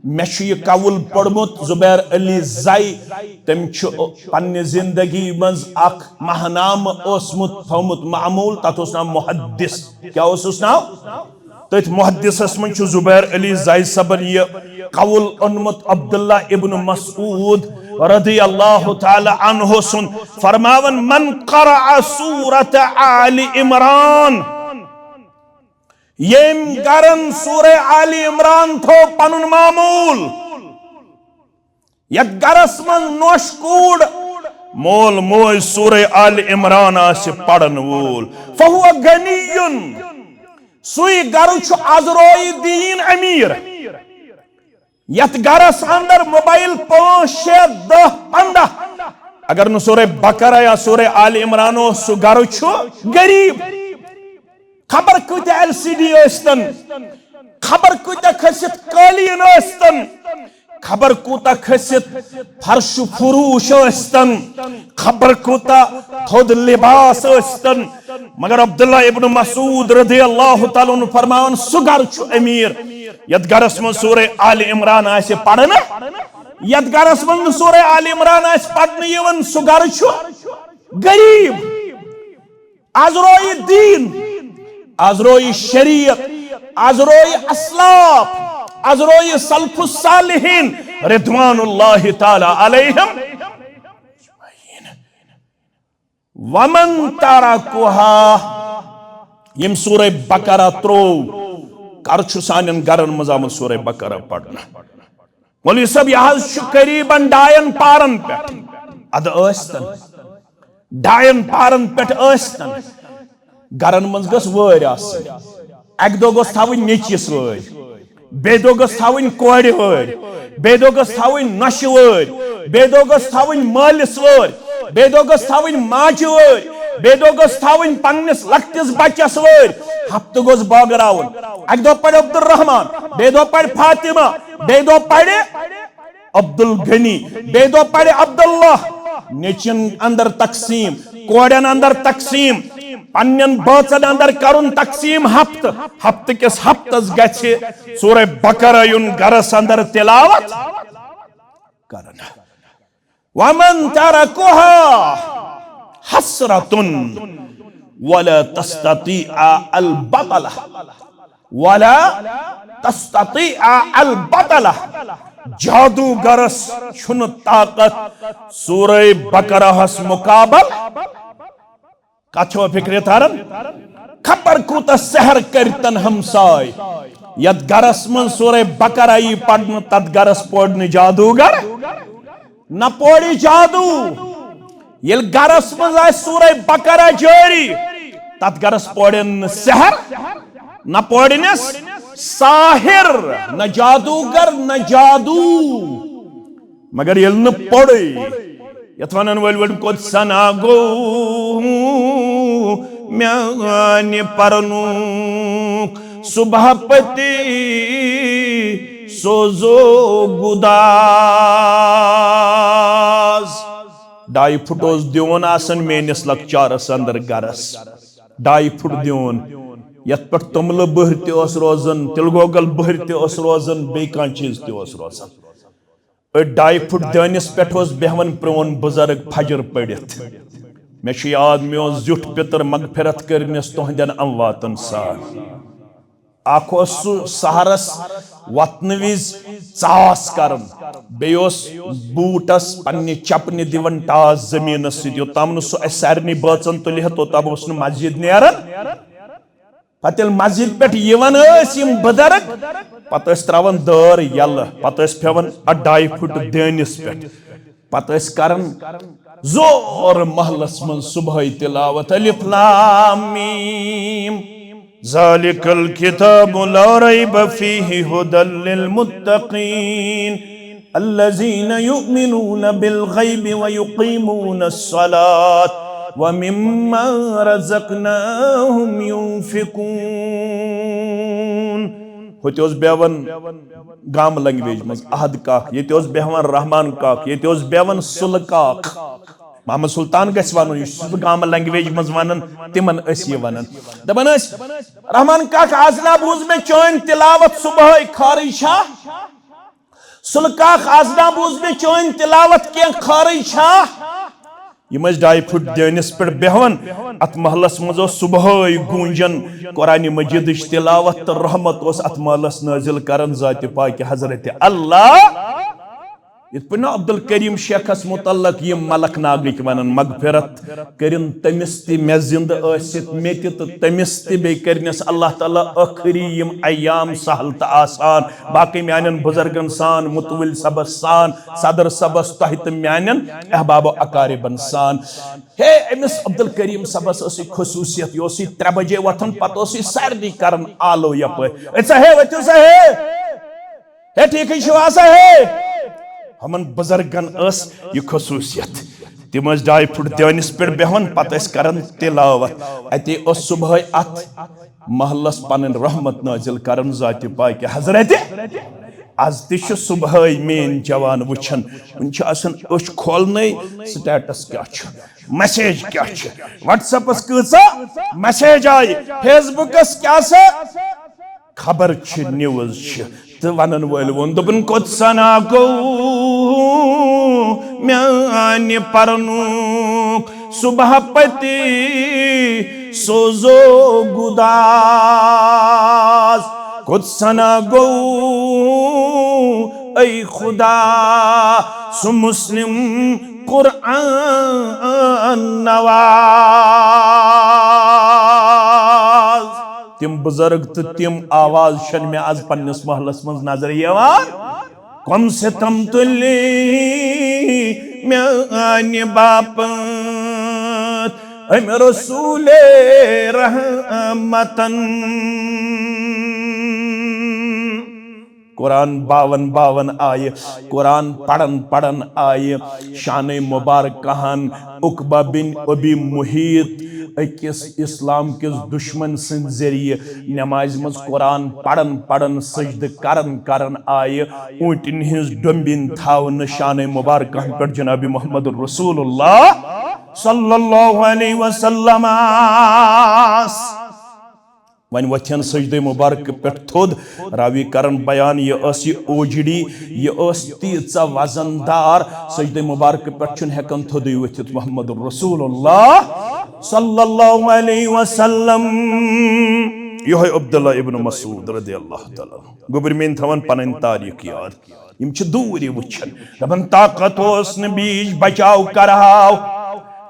مےٚ چھُ یہِ قول پوٚرمُت زبیر علی زئی، تٔمۍ چھُ پننہِ زندگی منٛز اکھ ماہنامہٕ اوسمُت تھوٚومُت معمول، تتھ اوس ناو محدث۔ کیٛاہ اوسُس ناو؟ تٔتھۍ محدثس منٛز چھُ زبیر علی زئی صٲبن یہِ قول اوٚنمُت عبداللہ ابن مسعود رضی اللہ تعالیٰ عنہ سُنٛد، فرماوان، من قرأ سورة آل عمران، ییٚمۍ گرن سورہ آل عمران تھوٚو پنُن معمول، یتھ گرس منٛز نوش کوٗر، مول موج سورہ آل عمران آسہِ پرن وول، فہو غنی، سُے گرٕ چھُ از رویہِ دیٖن امیر۔ یتھ گرس اندر موبایل پانٛژھ، شےٚ، دَہ، پنٛداہ، اگر نہٕ سورہ بقرہ یا سورہ آل عمران اوس، سُہ گرٕ چھُ غریب۔ خبر کۭتیاہ ایل سی ڈی ٲسۍتن، خبر کۭتیاہ کھٔسِتھ قٲلیٖن ٲسۍتن، خبر کوٗتاہ کھٔسِتھ فرش فروش ٲسۍتن، خبر کوٗتاہ تھوٚد لباس ٲسۍتن، مگر عبداللہ ابن مسعود رضی اللہ تعالیٰ عنہ فرماوان، سُہ گرٕ چھُ امیر یتھ گرس منٛز سورہ آل عمران آسہِ پرنہٕ، یتھ گرس منٛز نہٕ سورہ آل عمران آسہِ پرنہٕ یِوان، سُہ گرٕ چھُ غریب۔ از رویہِ دیٖن، از رویہِ شریعت، از رویہِ اسلاف، از رویہِ سلف الصالحین رضوان اللہ تعالیٰ علیہم۔ ومن ترکها، ییٚمۍ سورہ بقرہ ترٛوو، کر چھُ سانٮ۪ن گرن منٛز آمُت سورہ بقرہ پرنہٕ؟ مولوی صٲب، یہِ حظ چھُ قریباً ڈاین پارن پٮ۪ٹھ۔ ادٕ ٲسۍتن، ڈاین پارن پٮ۪ٹھ ٲسۍتن، گرن منٛز گٔژھ وٲرۍ آسٕنۍ۔ اکہِ دۄہ گوٚژھ تھاوٕنۍ نیٚچوِس وٲرۍ، بیٚیہِ دۄہ گٔژھ تھاوٕنۍ کورِ وٲرۍ، بیٚیہِ دۄہ گٔژھ تھاوٕنۍ نۄشہِ وٲرۍ، بیٚیہِ دۄہ گٔژھ تھاوٕنۍ مٲلِس وٲرۍ، بیٚیہِ دۄہ گٔژھ تھاوٕنۍ ماجہِ وٲرۍ، بیٚیہِ دۄہ گٔژھ تھاوٕنۍ پننِس لۄکٹِس بچس وٲرۍ۔ ہفتہٕ گوٚژھ بٲگراوُن۔ اکہِ دۄہ پرِ عبدالرحمان، بیٚیہِ دۄہ پرِ فاطمہ، بیٚیہِ دۄہ پرِ عبدالغنی، بیٚیہِ دۄہ پرِ عبداللہ۔ نیٚچوٮ۪ن اندر تقسیٖم، کورٮ۪ن اندر تقسیٖم، پننٮ۪ن بٲژن اندر کرُن تقسیٖم۔ ہفتہٕ، ہفتہٕ کِس ہفتس گژھِ سورہ بقرہ یُن گرس اندر تلاوت کرنہٕ۔ ومن ترکها حسرة ولا تستطيع البطلة، ولا تستطيع البطلة۔ جادوگرس چھُنہٕ طاقت سورہ بقرہس مقابل۔ کتھ چھو فکرِ تران؟ خبر کوٗتاہ سحر کٔرتن ہمساے۔ یتھ گرس منٛز سورہ بقرہ یی پرنہٕ، تتھ گرس پورِ نہٕ جادوگر، نہ پورِ جادو۔ ییٚلہِ گرس منٛز آسہِ سورہ بقرہ جٲری، تتھ گرس پورِ نہٕ سحر، نہ پورِ نہٕ ساحر، نہ جادوگر، نہ جادو۔ مگر ییٚلہِ نہٕ پوٚرُے، یتھ ونن وٲلۍ وٲلۍ، "قدسنا گوٚو میانہِ پرنُک صبح پتی سوزو گداز۔" ڈاے پھُٹ اوس دیوٗن آسان میٲنِس لۄکچارس اندر گرس۔ ڈاے پھُٹ دیوٗن، یتھ پٮ۪ٹھ توٚملہٕ بٔہرۍ تہِ اوس روزان، تِلہٕ گۄگل بٔہرۍ تہِ اوس روزان، بیٚیہِ کانٛہہ چیٖز تہِ اوس روزان۔ أتھۍ ڈاے پھُٹ دٲنِس پٮ۪ٹھ اوس بیہوان پرون بُزرگ فجر پٔرِتھ۔ مےٚ چھُ یاد، مےٚ اوس زیُٹھ پِتٕر، مغفرت کٔرنِس تُہنٛدٮ۪ن امواتن سان۔ اکھ اوس سُہ سحرس وۄتھنہٕ وِزِ ژاس کران، بیٚیہِ اوس بوٗٹس پننہِ چپنہِ دِوان ٹاس زٔمیٖنس سۭتۍ، یوٚتام نہٕ سُہ اسہِ سارنٕے بٲژن تُلہِ ہے، توٚتام اوس نہٕ مسجد نیران۔ پتہٕ ییٚلہِ مسجد پٮ۪ٹھ یِوان ٲسۍ یِم بُزرگ، پتہٕ ٲسۍ تراوان دٲر یَلہٕ، پتہٕ ٲسۍ پھیوان اَتھ ڈاے پھُٹ دٲنِس پٮ۪ٹھ، پتہٕ ٲسۍ کران زور محلس منٛز صبحٲے تلاوت، الف لام میم، ذالک الکتاب لا ریب فیہ ہدی للمتقین۔ الذين يؤمنون بالغيب ويقيمون الصلاة ومما رزقناهم ينفقون۔ ہوٚتہِ اوس بیٚہوان گام لنگویج منٛز احد کاک، ییٚتہِ اوس بیٚہوان رحمان کاک، ییٚتہِ اوس بیٚہوان سُلہٕ کاک۔ محمد سلطان گژھِ ونُن، یہِ چھُس بہٕ گام لنگویج منٛز ونان، تِمن ٲسۍ یہِ ونان۔ دپان ٲسۍ، "رحمان کاک، از نا بوٗز مےٚ چٲنۍ تلاوت صبحٲے، خٲرٕے چھا؟" سُلہٕ کاک، از نا بوٗز مےٚ چٲنۍ تلاوت کینٛہہ، خٲرٕے چھا؟ یِم ٲسۍ ڈاے پھُٹ دٲنِس پٮ۪ٹھ بیٚہوان۔ اتھ محلس منٛز اوس صبحٲے گوٗنجان قرآن مجیدٕچ تلاوت تہٕ رحمت اوس اتھ محلس نٲزِل کران ذاتِ پاکہِ حضرت اللہ۔ یِتھ پٲٹھۍ نہٕ عبدالکریم شیخس متعلق یِم ملک ناگٕکۍ ونان، مغفرت کٔرِن تٔمِس تہِ، مےٚ زِندٕ ٲسِتھ مےٚ تہِ تہٕ تٔمِس تہِ، بیٚیہِ کٔرنَس اللہ تعالیٰ ٲخری یِم ایام سہل تہٕ آسان، باقٕے میانٮ۪ن بُزرگن سان، متوٲلۍ صٲبس سان، صدر صٲبس، تۄہہِ تہٕ میانٮ۪ن احباب و اقاربن سان۔ ہے، أمِس عبدالکریم صٲبس ٲس یہِ خصوٗصیت، یہِ اوس یہِ ترٛےٚ بجے وۄتھان، پتہٕ اوس یہِ سارنٕے کران آلو یپٲرۍ، "أتھۍ سا ہے، ؤتھِو سا ہے۔" ہے، ٹھیکھٕے چھِو آسان ہے۔ ہمن بُزرگن ٲس یہِ خصوٗصیت۔ تِم ٲسۍ ڈاے پھُٹ دٲنِس پٮ۪ٹھ بیٚہوان، پتہٕ ٲسۍ کران تلاوت۔ اتے اوس صبحٲے اتھ محلس پنٕنۍ رحمت نٲزِل کران ذاتِ پاکہِ حضرت۔ از تہِ چھِ صبحٲے میٲنۍ جوان وٕچھان، وٕنہِ چھِ آسان أچھ کھولنَے، status کیٛاہ چھُ، message کیٛاہ چھِ، WhatsAppس کۭژاہ message آیہِ، Facebookس کیٛاہ سا خبر چھِ، news چھِ۔ تہٕ ونن وٲلۍ ووٚن، دوٚپُن، "قدسنا گوٚو میانہِ پرنُک صبح پتی سوزو گداز۔ قدسنا گوٚو، اے خدا، سُہ مسلم قرآن نواز۔" تِم بُزرگ تہٕ تِم آواز چھَنہٕ مےٚ از پننِس محلس منٛز نظرِ یِوان۔ کم ستم تُلۍ میانہِ باپتھ أمۍ رسول رحمتن۔ قرآن باون باون آیہِ، قرآن پرن پرن آیہِ شانِ مبارکہن عقبہ بن ابی معیط، أکِس اسلام کِس دشمن سٕنٛدِ ذٔریعہٕ نمازِ منٛز قرآن پرن پرن، سجدٕ کرن کرن آیہِ اوٗنٹن ہٕنٛز ڈومبِنۍ تھاونہٕ شانِ مبارکہن پٮ۪ٹھ جناب محمد رسول اللہ صلی اللہ علیہ وسلم۔ وۄنۍ وۄتھن سجدٕ مبارک پٮ۪ٹھ تھوٚد۔ راوی کرن بیان، یہِ ٲس یہِ اوجڑی، یہِ ٲس تیٖژاہ وزن دار، سجدٕ مبارک پٮ۪ٹھ چھُنہٕ ہٮ۪کان تھوٚدُے ؤتھِتھ محمد رسول اللہ صلی اللہ علیہ وسلم۔ یِہوٚے عبداللہ ابن مسعود رضی اللہ تعالیٰ عنہ۔ گوٚبرۍ میٲنۍ تھاوان پنٕنۍ تاریخ یاد۔ یِم چھِ دوٗرِ وٕچھان۔ دَپان، طاقت اوس نہٕ بیٖچ بچاو کرہاو،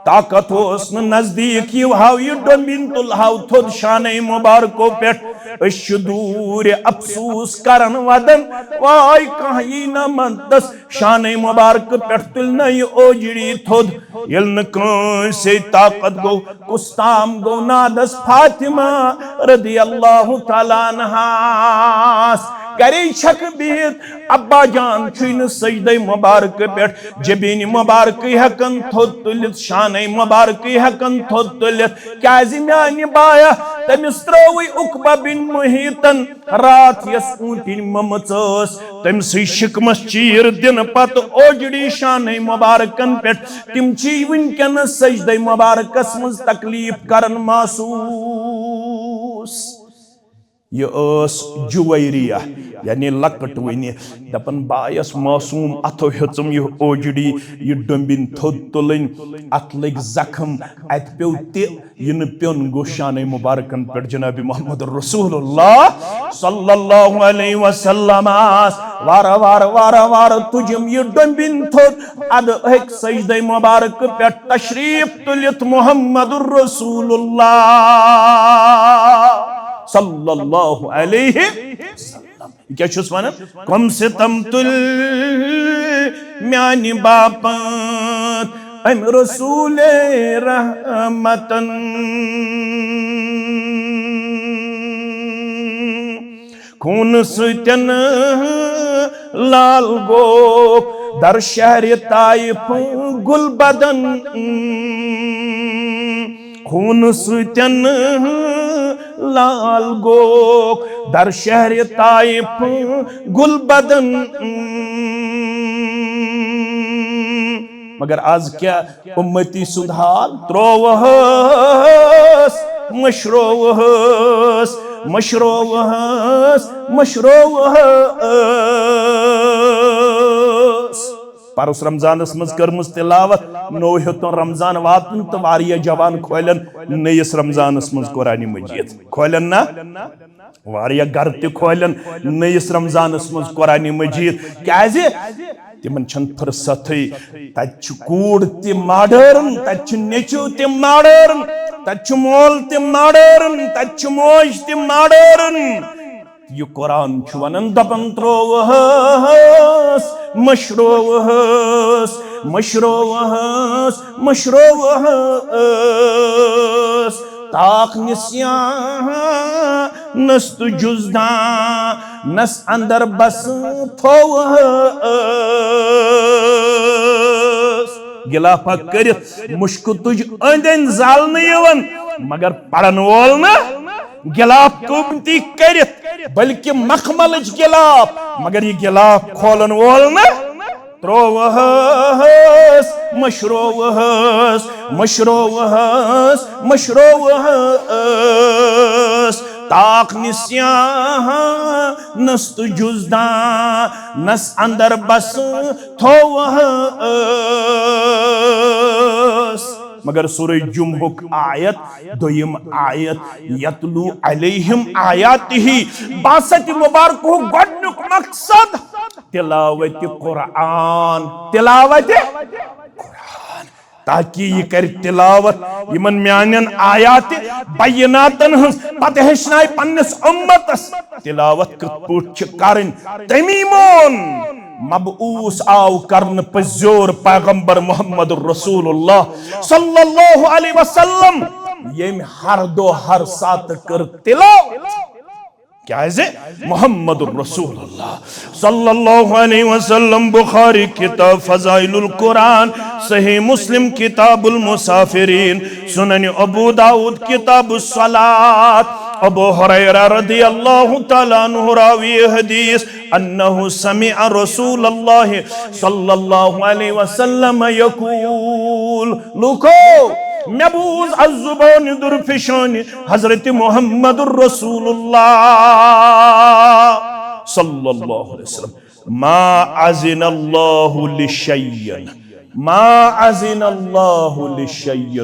طاقت اوس نہٕ نزدیٖک یِوہاو، یہِ ڈوٚمبِنۍ تُلہاو تھوٚد شانَے مُبارکو پٮ۪ٹھ۔ أسۍ چھِ دوٗرِ افسوٗس کران وَدان، واے کانٛہہ یی نہ مددس، شانَے مُبارکہٕ پٮ۪ٹھ تُلۍ نہ یہِ اوجڑی تھوٚد۔ ییٚلہِ نہٕ کٲنٛسے طاقت گوٚو، کُس تام گوٚو نادس فاطمہ رضی اللہ تعالیٰ عنہاس۔ گرے چھکھ بِہِتھ، ابا جان چھُے نہٕ سجدے مبارکہٕ پٮ۪ٹھ جبیٖنہِ مبارکٕے ہٮ۪کان تھوٚد تُلِتھ، شانَے مبارکٕے ہٮ۪کان تھوٚد تُلِتھ۔ کیازِ میانہِ بایا، تٔمِس ترٲوٕے عقبہ بن محیطن راتھ یۄس اوٗنٹِنۍ مٔمٕژ ٲس، تٔمۍ سٕے شِکمس چیٖر دِنہٕ پتہٕ اوجڑی شانَے مبارکن پٮ۪ٹھ۔ تِم چھِ وٕنکیٚنس سجدے مبارکس منٛز تکلیف کران محسوس۔ یہِ ٲس جویریہ، یعنی لۄکٕٹ وٕنہِ۔ دپان، بایس معصوم اتھو ہیٚژٕم یہِ اوجڑی، یہِ ڈوٚمبِنۍ تھوٚد تُلٕنۍ، اتھ لٔگۍ زخم، اتہِ پیوٚو تہِ، یہِ نہٕ پیوٚن گوٚو شانَے مبارکن پٮ۪ٹھ جناب محمد رسول اللہ صلی اللہ علیہ وسلم۔ وارٕ وارٕ وارٕ وارٕ تُجِم یہِ ڈوٚمبِنۍ تھوٚد، ادٕ ہیٚکۍ سجدے مبارک پٮ۪ٹھ تشریف تُلِتھ محمد رسول اللہ صلی اللہ علیہ وسلم۔ یہِ کیٛاہ چھُس ونان؟ کم ستم تُل میانہِ باپتھ أمۍ رسول رحمتن۔ خوٗنہٕ سۭتٮ۪ن لال گوٚو در شہرِ طائف گُل بدن۔ خوٗنہٕ سۭتٮ۪ن لال گوٚو در شہرِ طائف گُل بدن۔ مگر از کیٛاہ اُمتی سُنٛد حال؟ ترووہس، مٔشرووہس، مٔشرووہس، مٔشرووہس۔ پرُس رمضانس منٛز کٔرمٕژ تلاوت، نوٚو ہیوٚتُن رمضان واتُن تہٕ واریاہ جوان کھولن نٔیِس رمضانس منٛز قرآن مجید۔ کھولن نا؟ واریاہ گرٕ تہِ کھولن نٔیِس رمضانس منٛز قرآن مجید۔ کیازِ؟ تِمن چھنہٕ فرصتھٕے۔ تتہِ چھِ کوٗر تہِ ماڈٲرٕن، تتہِ چھِ نیٚچو تہِ ماڈٲرٕن، تتہِ چھُ مول تہِ ماڈٲرٕن، تتہِ چھِ موج تہِ ماڈٲرٕن۔ یہِ قرآن چھُ ونان، دپان، ترووہس، مٔشرووہس، مٔشرووہس، مٔشرووہس۔ طاق نسیانس تہٕ جزدانس اندر بس تھووہس۔ غلافہ کٔرِتھ مُشکہٕ تُج أنٛدۍ أنٛدۍ زالنہٕ یِوان، مگر پرن وول نہٕ۔ غلاف قۭمتی کٔرِتھ، بلکہِ مخملٕچ غلاف، مگر یہِ غلاف کھولن وول نہٕ۔ ترووہس، مٔشرووہس، مٔشرووہس، مٔشرووہس۔ طاق نسیانس تہٕ جزدانس اندر بس تھووہس۔ مگر سورہ جمعہُک آیت، دوٚیِم آیت، یتلو علیہم آیاتہ، باسط مبارکہ گۄڈنیُک مقصد تلاوت قرآن، تلاوت قرآن، تاکہ یہِ کرِ تلاوت یِمن میانٮ۪ن آیات بیناتن ہٕنٛز، پتہٕ ہیٚچھنایہِ پننِس اُمتس تلاوت کِتھ پٲٹھۍ چھِ کرٕنۍ۔ تٔمی مون مبعوث آو کرنہٕ پٔزیور پیغمبر محمد رسول اللہ صلی اللہ علیہ وسلم، ییٚمۍ ہر دۄہ ہر ساتہٕ کٔر تلاوت۔ کیازِ؟ محمد رسول اللہ صلی اللہ علیہ وسلم، بخاری کتاب فضائل القرآن، صحیح مسلم کتاب المسافرین، سنن ابو داود کتاب الصلاۃ، ابو ہریرہ رضی اللہ تعالیٰ عنہ راوی حدیث، انہ سمع رسول اللہ صلی اللہ علیہ وسلم یقول، لوکو، مےٚ بوٗز از زبانِ درفشانِ حضرت محمد رسول اللہ صلی اللہ علیہ وسلم، ما اذن اللہ لشیء، ما اذن اللہ لشیء،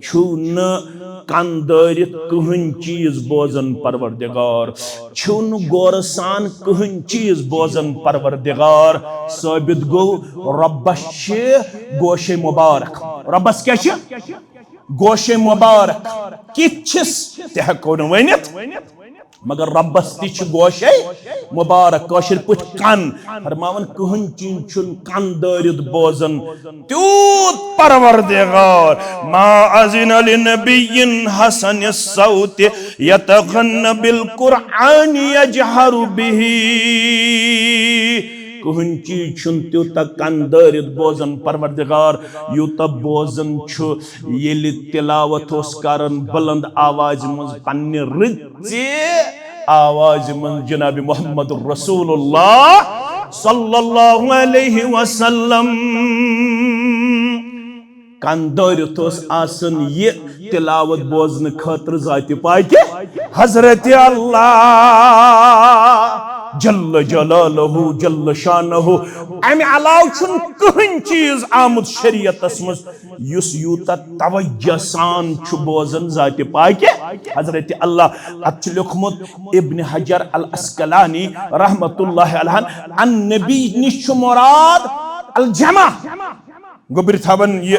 چھُ نہٕ کن دٲرِتھ کٕہٕنۍ چیٖز بوزان پروردگار، چھُنہٕ غورٕ سان کٕہٕنۍ چیٖز بوزان پروردگار۔ ثٲبت گوٚو، رۄبس چھِ گوشے مبارک۔ رۄبس کیٛاہ چھِ؟ گوشے مبارک۔ کِتھ چھِس تہِ ہٮ۪کو نہٕ ؤنِتھ، مگر رۄبس تہِ چھِ گوشے مبارک، کٲشِر پٲٹھۍ کن۔ فرماوان، کٕہٕنۍ چیٖز چھُنہٕ کن دٲرِتھ بوزان تیوٗت پروردگار۔ ما اذن لنبی حسن الصوت یتغن بالقرآن یجہر به۔ کٕہٕنۍ چیٖز چھُنہٕ تیوٗتاہ کن دٲرِتھ بوزان پروردگار، یوٗتاہ بوزان چھُ ییٚلہِ تلاوت اوس کران بلند آوازِ منٛز پننہِ رٕژِ آوازِ منٛز جناب محمد رسول اللہ صلی اللہ علیہ وسلم۔ کن دٲرِتھ اوس آسان یہِ تلاوت بوزنہٕ خٲطرٕ ذاتِ پاکہِ حضرت اللہ جل جلالہ جل شانہ۔ امہِ علاوٕ چھُنہٕ کٕہٕنۍ چیٖز آمُت شریعتس منٛز یُس یوٗتاہ توجہ سان چھُ بوزان ذاتِ پاکہِ حضرت اللہ۔ اتھ چھُ لیوٚکھمُت ابن حجر العسقلانی رحمت اللہ علیہ، ان نبی نِش چھُ مراد الجمع۔ گوٚبرِ تھاوان یہِ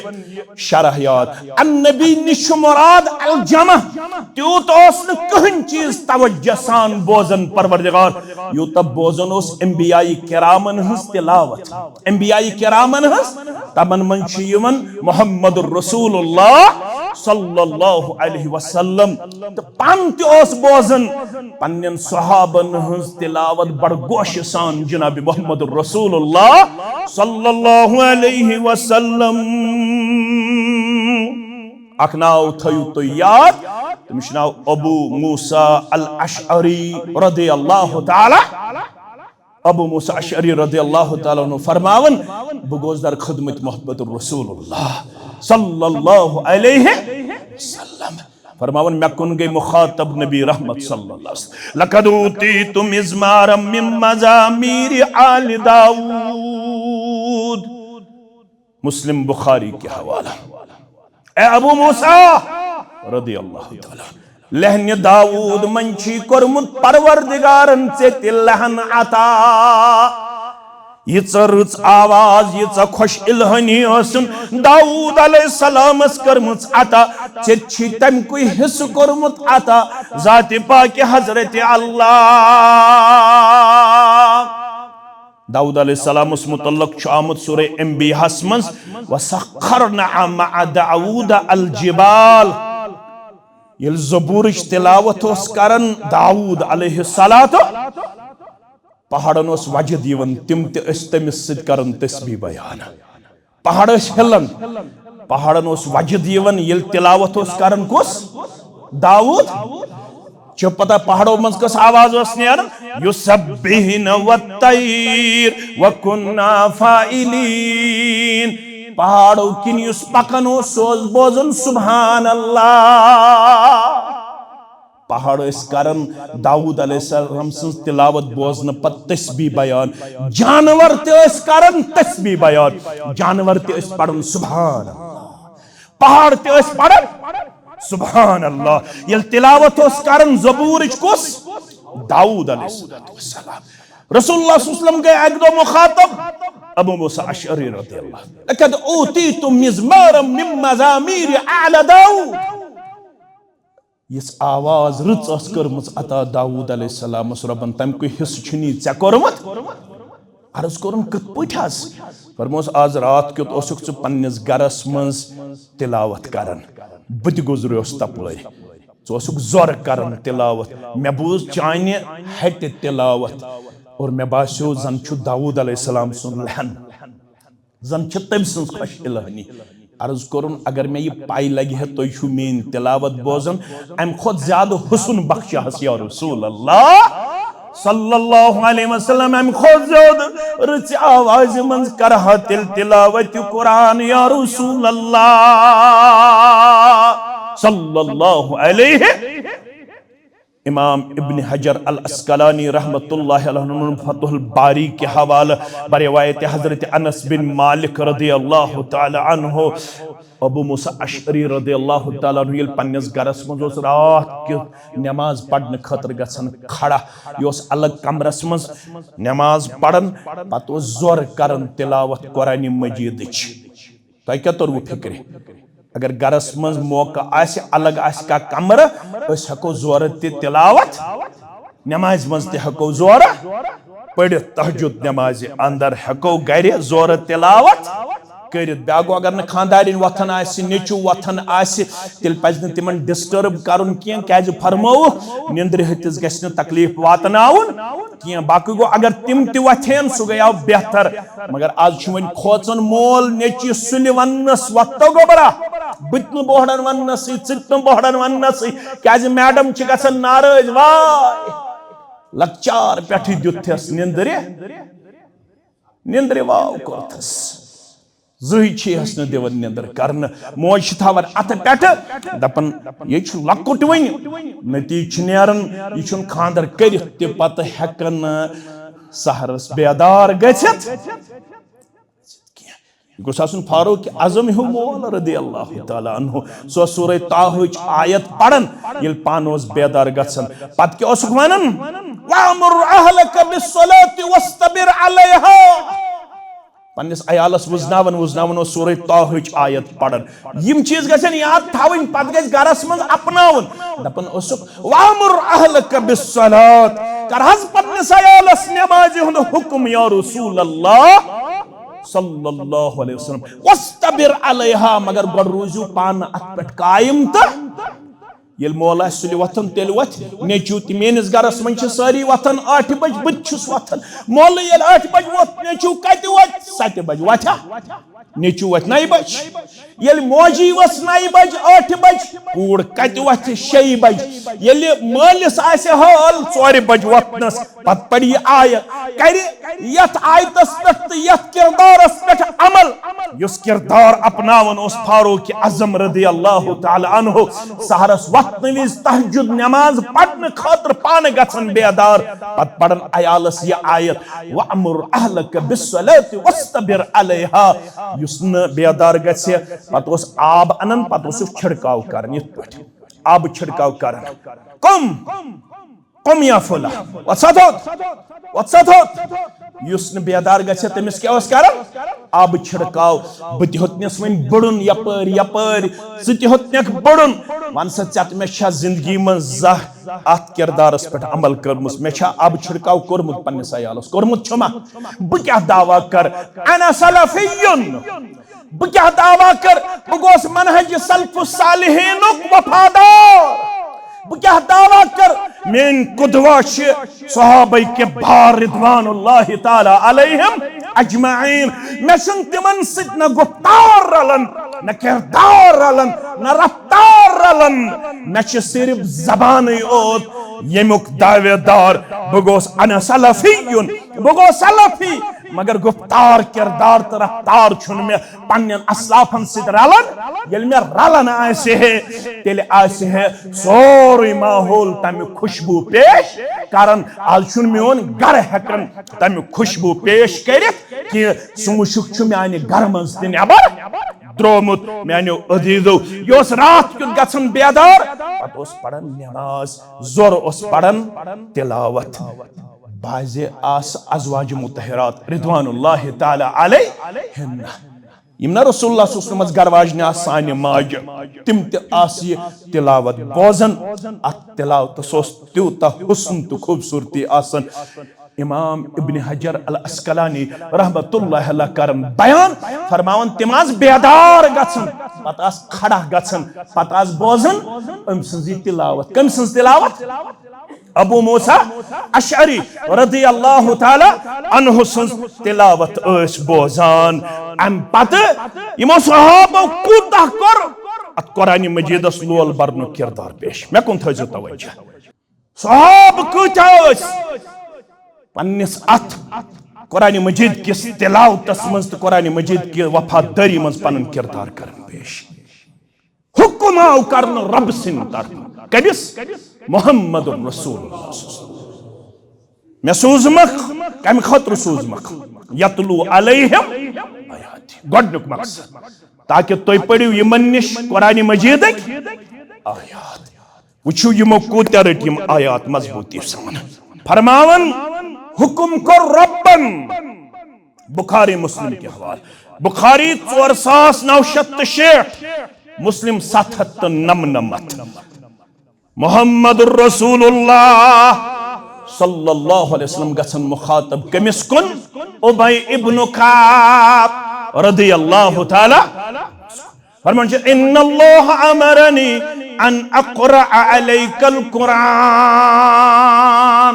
شرح یاد۔ ان نبی نِش چھُ مراد الجمع۔ تیوٗت اوس نہٕ کٕہٕنۍ چیٖز توجہ سان بوزان پروردگار، یوٗتاہ بوزان اوس انبیاء کرامن ہٕنٛز تلاوت۔ انبیاء کرامن ہٕنٛز، تمن منٛز چھُ یِوان محمد رسول اللہ صلی اللہ علیہ وسلم۔ تہٕ پن تہِ اوس بوزان پننٮ۪ن صحابن ہٕنٛز تلاوت بڑٕ گوشہِ سان جناب محمد رسول اللہ صلی اللہ علیہ وسلم۔ اکھ ناو تھٲیِو تُہۍ یاد، تٔمِس چھُ ناو ابو موسیٰ الاشعری رضی اللہ تعالیٰ۔ ابو موسیٰ اشعری رضی اللہ تعالیٰ عنہ فرماوان، بہٕ گوس در خدمت محمد رسول اللہ صلی اللہ علیہ وسلم۔ فرماوان، مےٚ کُن گٔے مخاطب نبی رحمت صلی اللہ علیہ وسلم، لقد اوتیت مزمارا من مزامیر آل داؤد۔ مسلم بخاری کے حوالہ۔ اے ابو موسیٰ رضی اللہ تعالیٰ، لہنِ داؤد منٛز چھی کوٚرمُت پروردگارن ژےٚ تہِ لہن عطا۔ ییٖژاہ رٕژ آواز، ییٖژاہ خۄش الہٲنی ٲسٕن داؤد علیہ السلامس کٔرمٕژ عطا، ژےٚ تہِ چھی تمہِ کُے حصہٕ کوٚرمُت عطا ذاتِ پاکہِ حضرت اللہ۔ داؤد علیہ السلامس متعلق چھُ آمُت سورہ انبیاہس منٛز، وسخرنا مع داؤد الجبال۔ ییٚلہِ زبورٕچ تلاوت اوس کران داؤد علیہ الصلوۃ، پہاڑن اوس وجد یِوان، تِم تہِ ٲسۍ تٔمِس سۭتۍ کران تسبیح بیان۔ پہاڑ ٲسۍ ہلان، پہاڑن اوس وجد یِوان، ییٚلہِ تلاوت اوس کران کُس؟ داؤد۔ چھِ پتہ پہاڑو منٛز کۄس آواز ٲس نیران؟ یسبحن والطیر وکنا فاعلین۔ پہاڑو کِنۍ یُس پکان اوس، سُہ اوس بوزان سبحان اللہ۔ پہاڑ ٲسۍ کران داؤد علیہ السلام سٕنٛز تلاوت بوزنہٕ پتہٕ تسبیح بیان۔ جانور تہِ ٲسۍ کران تسبیح بیان۔ جانور تہِ ٲسۍ پران سبحان اللہ۔ پہاڑ تہِ ٲسۍ پران سبحان اللہ۔ ییٚلہِ تلاوت اوس کران زبورٕچ کُس؟ داؤد علیہ الصلوۃ والسلام۔ رسول اللہ صلی اللہ علیہ وسلم گٔے اکہِ دۄہ مخاطب، ابو موسیٰ اشعری رضی اللہ، لقد اوتیت مزمارا من مزامیر آل داؤد۔ یِژھ آواز رٕژ ٲس کٔرمٕژ عطا داؤد علیہ السلامس رۄبن، تَمہِ کُے حصہٕ چھُنی ژےٚ کوٚرمُت۔ عرض کوٚرُن، کِتھ پٲٹھۍ حظ؟ فرموس، آز راتھ کیُتھ اوسُکھ ژٕ پننِس گرس منٛز تلاوت کران، بہٕ تہِ گُزریوس تپٲرۍ۔ ژٕ اوسُکھ زورٕ کران تلاوت، مےٚ بوٗز چانہِ ہٹہِ تلاوت اور مےٚ باسیو زن چھُ داؤد علیہ السلام سُنٛد لہن۔ زن چھِ تٔمۍ سٕنٛز خۄش الہٲنی۔ عرض کوٚرُن، اگر مےٚ یہِ پَے لگہِ ہے تُہۍ چھِو میٛٲنۍ تلاوت بوزان، اَمہِ کھۄتہٕ زیادٕ حُسن بخشہس یا رسول اللہ صلی اللہ علیہ وسلم، اَمہِ کھۄتہٕ زیادٕ رٕژِ آوازِ منٛز کرٕ ہا تیٚلہِ تلاوت قرآن یا رسول اللہ صلی اللہ علیہ۔ امام ابن حجر العسقلانی رحمۃ اللہ علیہ عنہ فتح الباری کے حوالہ بروایت حضرت انس بن مالک رضی اللہ تعالی عنہ، ابو موسیٰ اشعری رضی اللہ تعالی عنہ ییٚلہِ پننِس گرس منٛز اوس راتھ کیُتھ نماز پرنہٕ خٲطرٕ گژھان کھڑا، یہِ اوس الگ کمرس منٛز نماز پران، پتہٕ اوس زورٕ کران تلاوت قرآن مجیدٕچ۔ تۄہہِ کیٛاہ توٚروٕ فِکرِ؟ اگر گرس منٛز موقع آسہِ، الگ آسہِ کانٛہہ کمرٕ، أسۍ ہٮ۪کو زورٕ تہِ تلاوت، نمازِ منٛز تہِ ہٮ۪کو زورٕ پٔرِتھ، تہجد نمازِ اندر ہٮ۪کو گرِ زورٕ تلاوت کٔرِتھ۔ بیٛاکھ گوٚو، اگر نہٕ خانٛدارِنۍ وۄتھان آسہِ، نیٚچوٗ وۄتھان آسہِ، تیٚلہِ پزِ نہٕ تِمن disturb کرُن کینٛہہ، کیٛازِ فرمووُکھ، نیٚنٛدرِ ہتِس گژھِ نہٕ تکلیف واتناوُن کینٛہہ۔ باقٕے گوٚو، اگر تِم تہِ وۄتھن، سُہ گٔیاو بہتر۔ مگر از چھُ وۄنۍ کھوژان مول نیٚچوِس سُلہِ وننس، "وۄتھ تو گوٚبرا، بہٕ تہِ نہٕ بوہڑن وننسٕے، ژٕ تہِ نہٕ بوہڑن وننسٕے، کیٛازِ میڈم چھِ گژھان ناراض۔" واے، لۄکچار پٮ۪ٹھٕے دیُتتھس نیٚنٛدرِ، نیٚنٛدرِ واو کوٚرتھس۔ زٕہٕے چھِہَس نہٕ دِوان نیٚنٛدٕر کرنہٕ۔ موج چھِ تھاوان اَتھٕ پٮ۪ٹھٕ، دَپان، "یہِ چھُ لۄکُٹ وُنہِ، نٔتیٖجہٕ چھُ نیران، یہِ چھُنہٕ خانٛدر کٔرِتھ تہِ پتہٕ ہٮ۪کان نہٕ سحرس بیدار گٔژھِتھ کینٛہہ۔" یہِ گوٚژھ آسُن فاروق اعظم ہیوٗ مول رضی اللہ تعالیٰ عنہ۔ سُہ اوس سورہ طٰہٕچ آیت پران، ییٚلہِ پانہٕ اوس بیدار گژھان۔ پتہٕ کیٛاہ اوسُکھ ونان؟ "وَأْمُرْ أَهْلَكَ بِالصَّلَاةِ وَاصْطَبِرْ عَلَيْهَا۔" پننِس عیالس وُزناوان وُزناوان اوس سورہ طٰہٕچ آیت پران۔ یِم چیٖز گژھن یاد تھاوٕنۍ، پتہٕ گژھِ گرس منٛز اپناوُن۔ دپان اوسُکھ، "وَأْمُرْ أَهْلَكَ بِالصَّلَاةِ"، کر حظ پننِس عیالس نمازِ ہُنٛد حکم یا رسول اللہ صلی اللہ علیہ وسلم۔ "وَاصْطَبِرْ عَلَيْهَا"، مگر گۄڈٕ روٗزِو پانہٕ اتھ پٮ۪ٹھ قٲیِم تہٕ ییٚلہِ مول آسہِ سُلہِ وۄتھُن، تیٚلہِ وۄتھِ نیٚچوٗ تہِ۔ میٲنِس گرس منٛز چھِ سٲری وۄتھان ٲٹھِ بجہِ، بہٕ تہِ چھُس وۄتھان۔ مولہٕ ییٚلہِ ٲٹھِ بجہِ ووت، نیٚچوٗ کتہِ وۄتھِ؟ ستہِ بجہِ وۄتھِ ہا؟ نیٚچوٗ وۄتھِ نَیہِ بجہِ۔ ییٚلہِ موجی ؤژھ نَیہِ بجہِ، ٲٹھِ بجہِ، کوٗر کتہِ وۄتھِ؟ شیٚیہِ بجہِ۔ ییٚلہِ مٲلِس آسہِ حٲل ژورِ بجہِ وۄتھنس، پتہٕ پرِ یہِ آیت، کرِ یتھ آیتس پٮ۪ٹھ تہٕ یتھ کردارس پٮ۪ٹھ عمل، یُس کردار اپناوان اوس فاروق اعظم رضی اللہ تعالیٰ عنہ سحرس وۄتھنہٕ وِزِ تہجد نماز پرنہٕ خٲطرٕ پانہٕ گژھان بیدار، پتہٕ پران عیالس یہِ آیت، "وَأْمُرْ أَهْلَكَ بِالصَّلَاةِ وَاصْطَبِرْ عَلَيْهَا"۔ یُس نہٕ بیدار گژھِ، پتہٕ اوس آب انان، پتہٕ اوسُکھ چھڑکاو کران، یِتھ پٲٹھۍ آبہٕ چھڑکاو کران۔ کم قم یا فلاں، وۄتھ سا تھوٚد، وۄتھ سا تھوٚد۔ یُس نہٕ بیدار گژھِ، تٔمِس کیٛاہ اوس کران؟ آبہٕ چھڑکاو۔ بہٕ تہِ ہیوٚتنس وۄنۍ بُڑُن یپٲرۍ یپٲرۍ، ژٕ تہِ ہیوٚتنکھ بُڑُن۔ وَن سا ژےٚ، مےٚ چھا زندگی منٛز زانٛہہ اتھ کردارس پٮ۪ٹھ عمل کٔرمٕژ؟ مےٚ چھا آبہٕ چھڑکاو کوٚرمُت پننِس عیالس؟ کوٚرمُت چھُمہ؟ بہٕ کیٛاہ دعویٰ کرٕ؟ انا سلفی۔ بہٕ کیٛاہ دعویٰ کر؟ بہٕ گوس منہج سلف صالحینُک وفادار۔ بہٕ کیٛاہ دعویٰ کر؟ میٲنۍ قدوہ چھِ صحابہ کبار رضوان اللہ تعالیٰ علیہم اجمعین۔ مےٚ چھُنہٕ تِمن سۭتۍ نہ گفتار رلان، نہ کردار رلان، نہ رفتار رلان۔ مےٚ چھِ صرف زبانٕے اوت ییٚمیُک دعوے دار۔ بہٕ گوس انا سلفی، بہٕ گوس سلفی، مگر گفتار، کردار تہٕ رفتار چھُنہٕ مےٚ پننٮ۪ن اسلافن سۭتۍ رلان۔ ییٚلہِ مےٚ رلان آسہِ ہے، تیٚلہِ آسہِ ہے سورُے ماحول تمیُک خوشبو پیش کران۔ از چھُنہٕ میون گرٕ ہٮ۪کان تمیُک خوشبو پیش کٔرِتھ کینٛہہ۔ سُہ مُشُک چھُ میانہِ گرٕ منٛز تہِ نٮ۪بر درٛامُت۔ میانیو عزیزو، یہِ اوس راتھ کیُتھ گژھان بیدار، پتہٕ اوس پران نماز، زورٕ اوس پران تلاوت۔ بعضے آسہٕ ازواج مطہرات رضوان اللہ تعالیٰ علیہن، یِم نہ رسول اللہ صلی اللہ علیہ وسلمس گرٕ واجنہِ آسہٕ، سانہِ ماجہِ، تِم تہِ آسہٕ یہِ تلاوت بوزان۔ اتھ تلاوتس اوس تیوٗتاہ حسن تہٕ خوبصورتی آسان۔ امام ابن حجر العسقلانی رحمۃ اللہ علیہ کران بیان، فرماوان، تِم آسہٕ بیدار گژھان، پتہٕ آسہٕ کھڑا گژھان، پتہٕ آسہٕ بوزان أمۍ سٕنٛز یہِ تلاوت۔ کٔمۍ سٕنٛز تلاوت؟ ابو موسیٰ اشعری رضی اللہ تعالیٰ عنہ سٕنٛز تلاوت ٲسۍ بوزان۔ امہِ پتہٕ یِمو صحابو کوٗتاہ کوٚر اتھ قرآن مجیدس لول برنُک کردار پیش؟ مےٚ کُن تھٲیزیو توجہ۔ صحابہٕ کۭتیاہ ٲسۍ پننِس اتھ قرآن مجید کِس تلاوتس منٛز تہٕ قرآن مجید کہِ وفادٲری منٛز پنُن کردار کران پیش؟ حکم آو کرنہٕ رب سٕنٛدِ طرفہٕ۔ کٔمِس؟ محمد رسول اللہ۔ مےٚ سوٗزمَکھ، کَمہِ خٲطرٕ سوٗزمَکھ؟ یتلو علیہم آیاتی۔ گۄڈٕنیُک مقصد، تاکہِ تُہۍ پٔرِو یِمن نِش قرآن مجیدٕکۍ آیات۔ وٕچھِو، یِمو کوٗتاہ رٔٹۍ یِم آیات مضبوٗطی سان۔ فرماوان، حکم کوٚر رۄبن۔ بخاری مسلم کہِ حوالہٕ۔ بخاری ژور ساس نو شیٚتھ تہٕ شیٹھ، مسلم ستھ ہتھ تہٕ نمنمتھ۔ محمد رسول اللہ صلی اللہ علیہ وسلم گژھن مخاطب کٔمِس کُن؟ ابی ابن کعب رضی اللہ تعالیٰ۔ فرمان چھُ، ان اللہ امرنی ان اقرأ علیک القرآن۔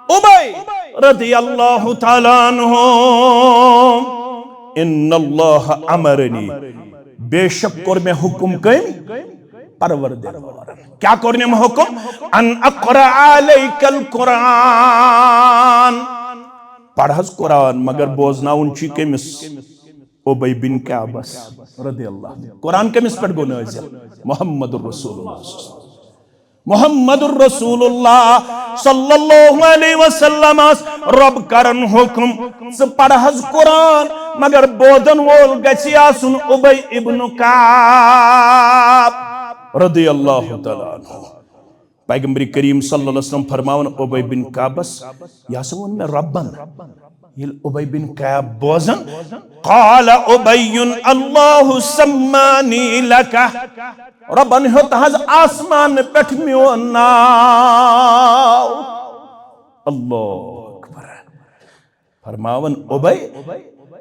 ابی رضی اللہ تعالیٰ عنہ، ان اللہ امرنی، بے شک کوٚر مےٚ حکم کٔمۍ؟ پروردگارن۔ کیٛاہ کوٚرنم حکم؟ ان اقرأ علیک القرآن، پرٕ حظ قرآن، مگر بوزناوُن چھُے کٔمِس؟ ابی بن کعبس رضی اللہ عنہ۔ قرآن کٔمِس پٮ۪ٹھ گوٚو نٲزِل؟ محمد رسول اللہ۔ محمد رسول اللہ صلی اللہ علیہ وسلمس رۄب کرن حکم، ژٕ پرٕ حظ قرآن، مگر بوزن وول گژھِ آسُن ابی ابن کعب رضی اللہ تعالیٰ عنہ۔ پیغمبر کریم صلی اللہ علیہ وسلم فرماوان ابی بن کعبس، یہِ ہسا ووٚن مےٚ رۄبن۔ ییٚلہِ ابی بن کعب بوزان، قال ابی اللہ سمانی لک، رۄبن ہیوٚت حظ آسمان پٮ۪ٹھ میون ناو۔ اللہ اکبر۔ فرماوان ابی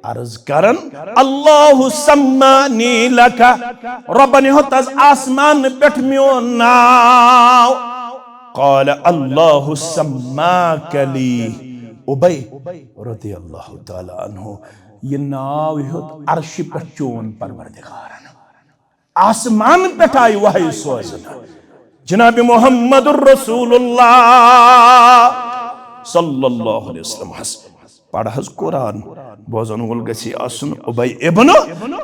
عرض کران، اللہ سمانی لک، رۄبن ہیوٚت حظ آسمان پٮ۪ٹھ میون ناو۔ قال اللہ سماک لی۔ ابی رضی اللہ تعالیٰ عنہ، یہِ ناو ہیوٚت عرشہِ پٮ۪ٹھ چون پروردگارن۔ آسمان پٮ۪ٹھ آیہِ وحی سوزنہٕ۔ جناب محمد رسول اللہ صلی اللہ علیہ وسلم حظ پرٕ حظ قرآن، بوزن وول گژھِ آسُن ابی ابن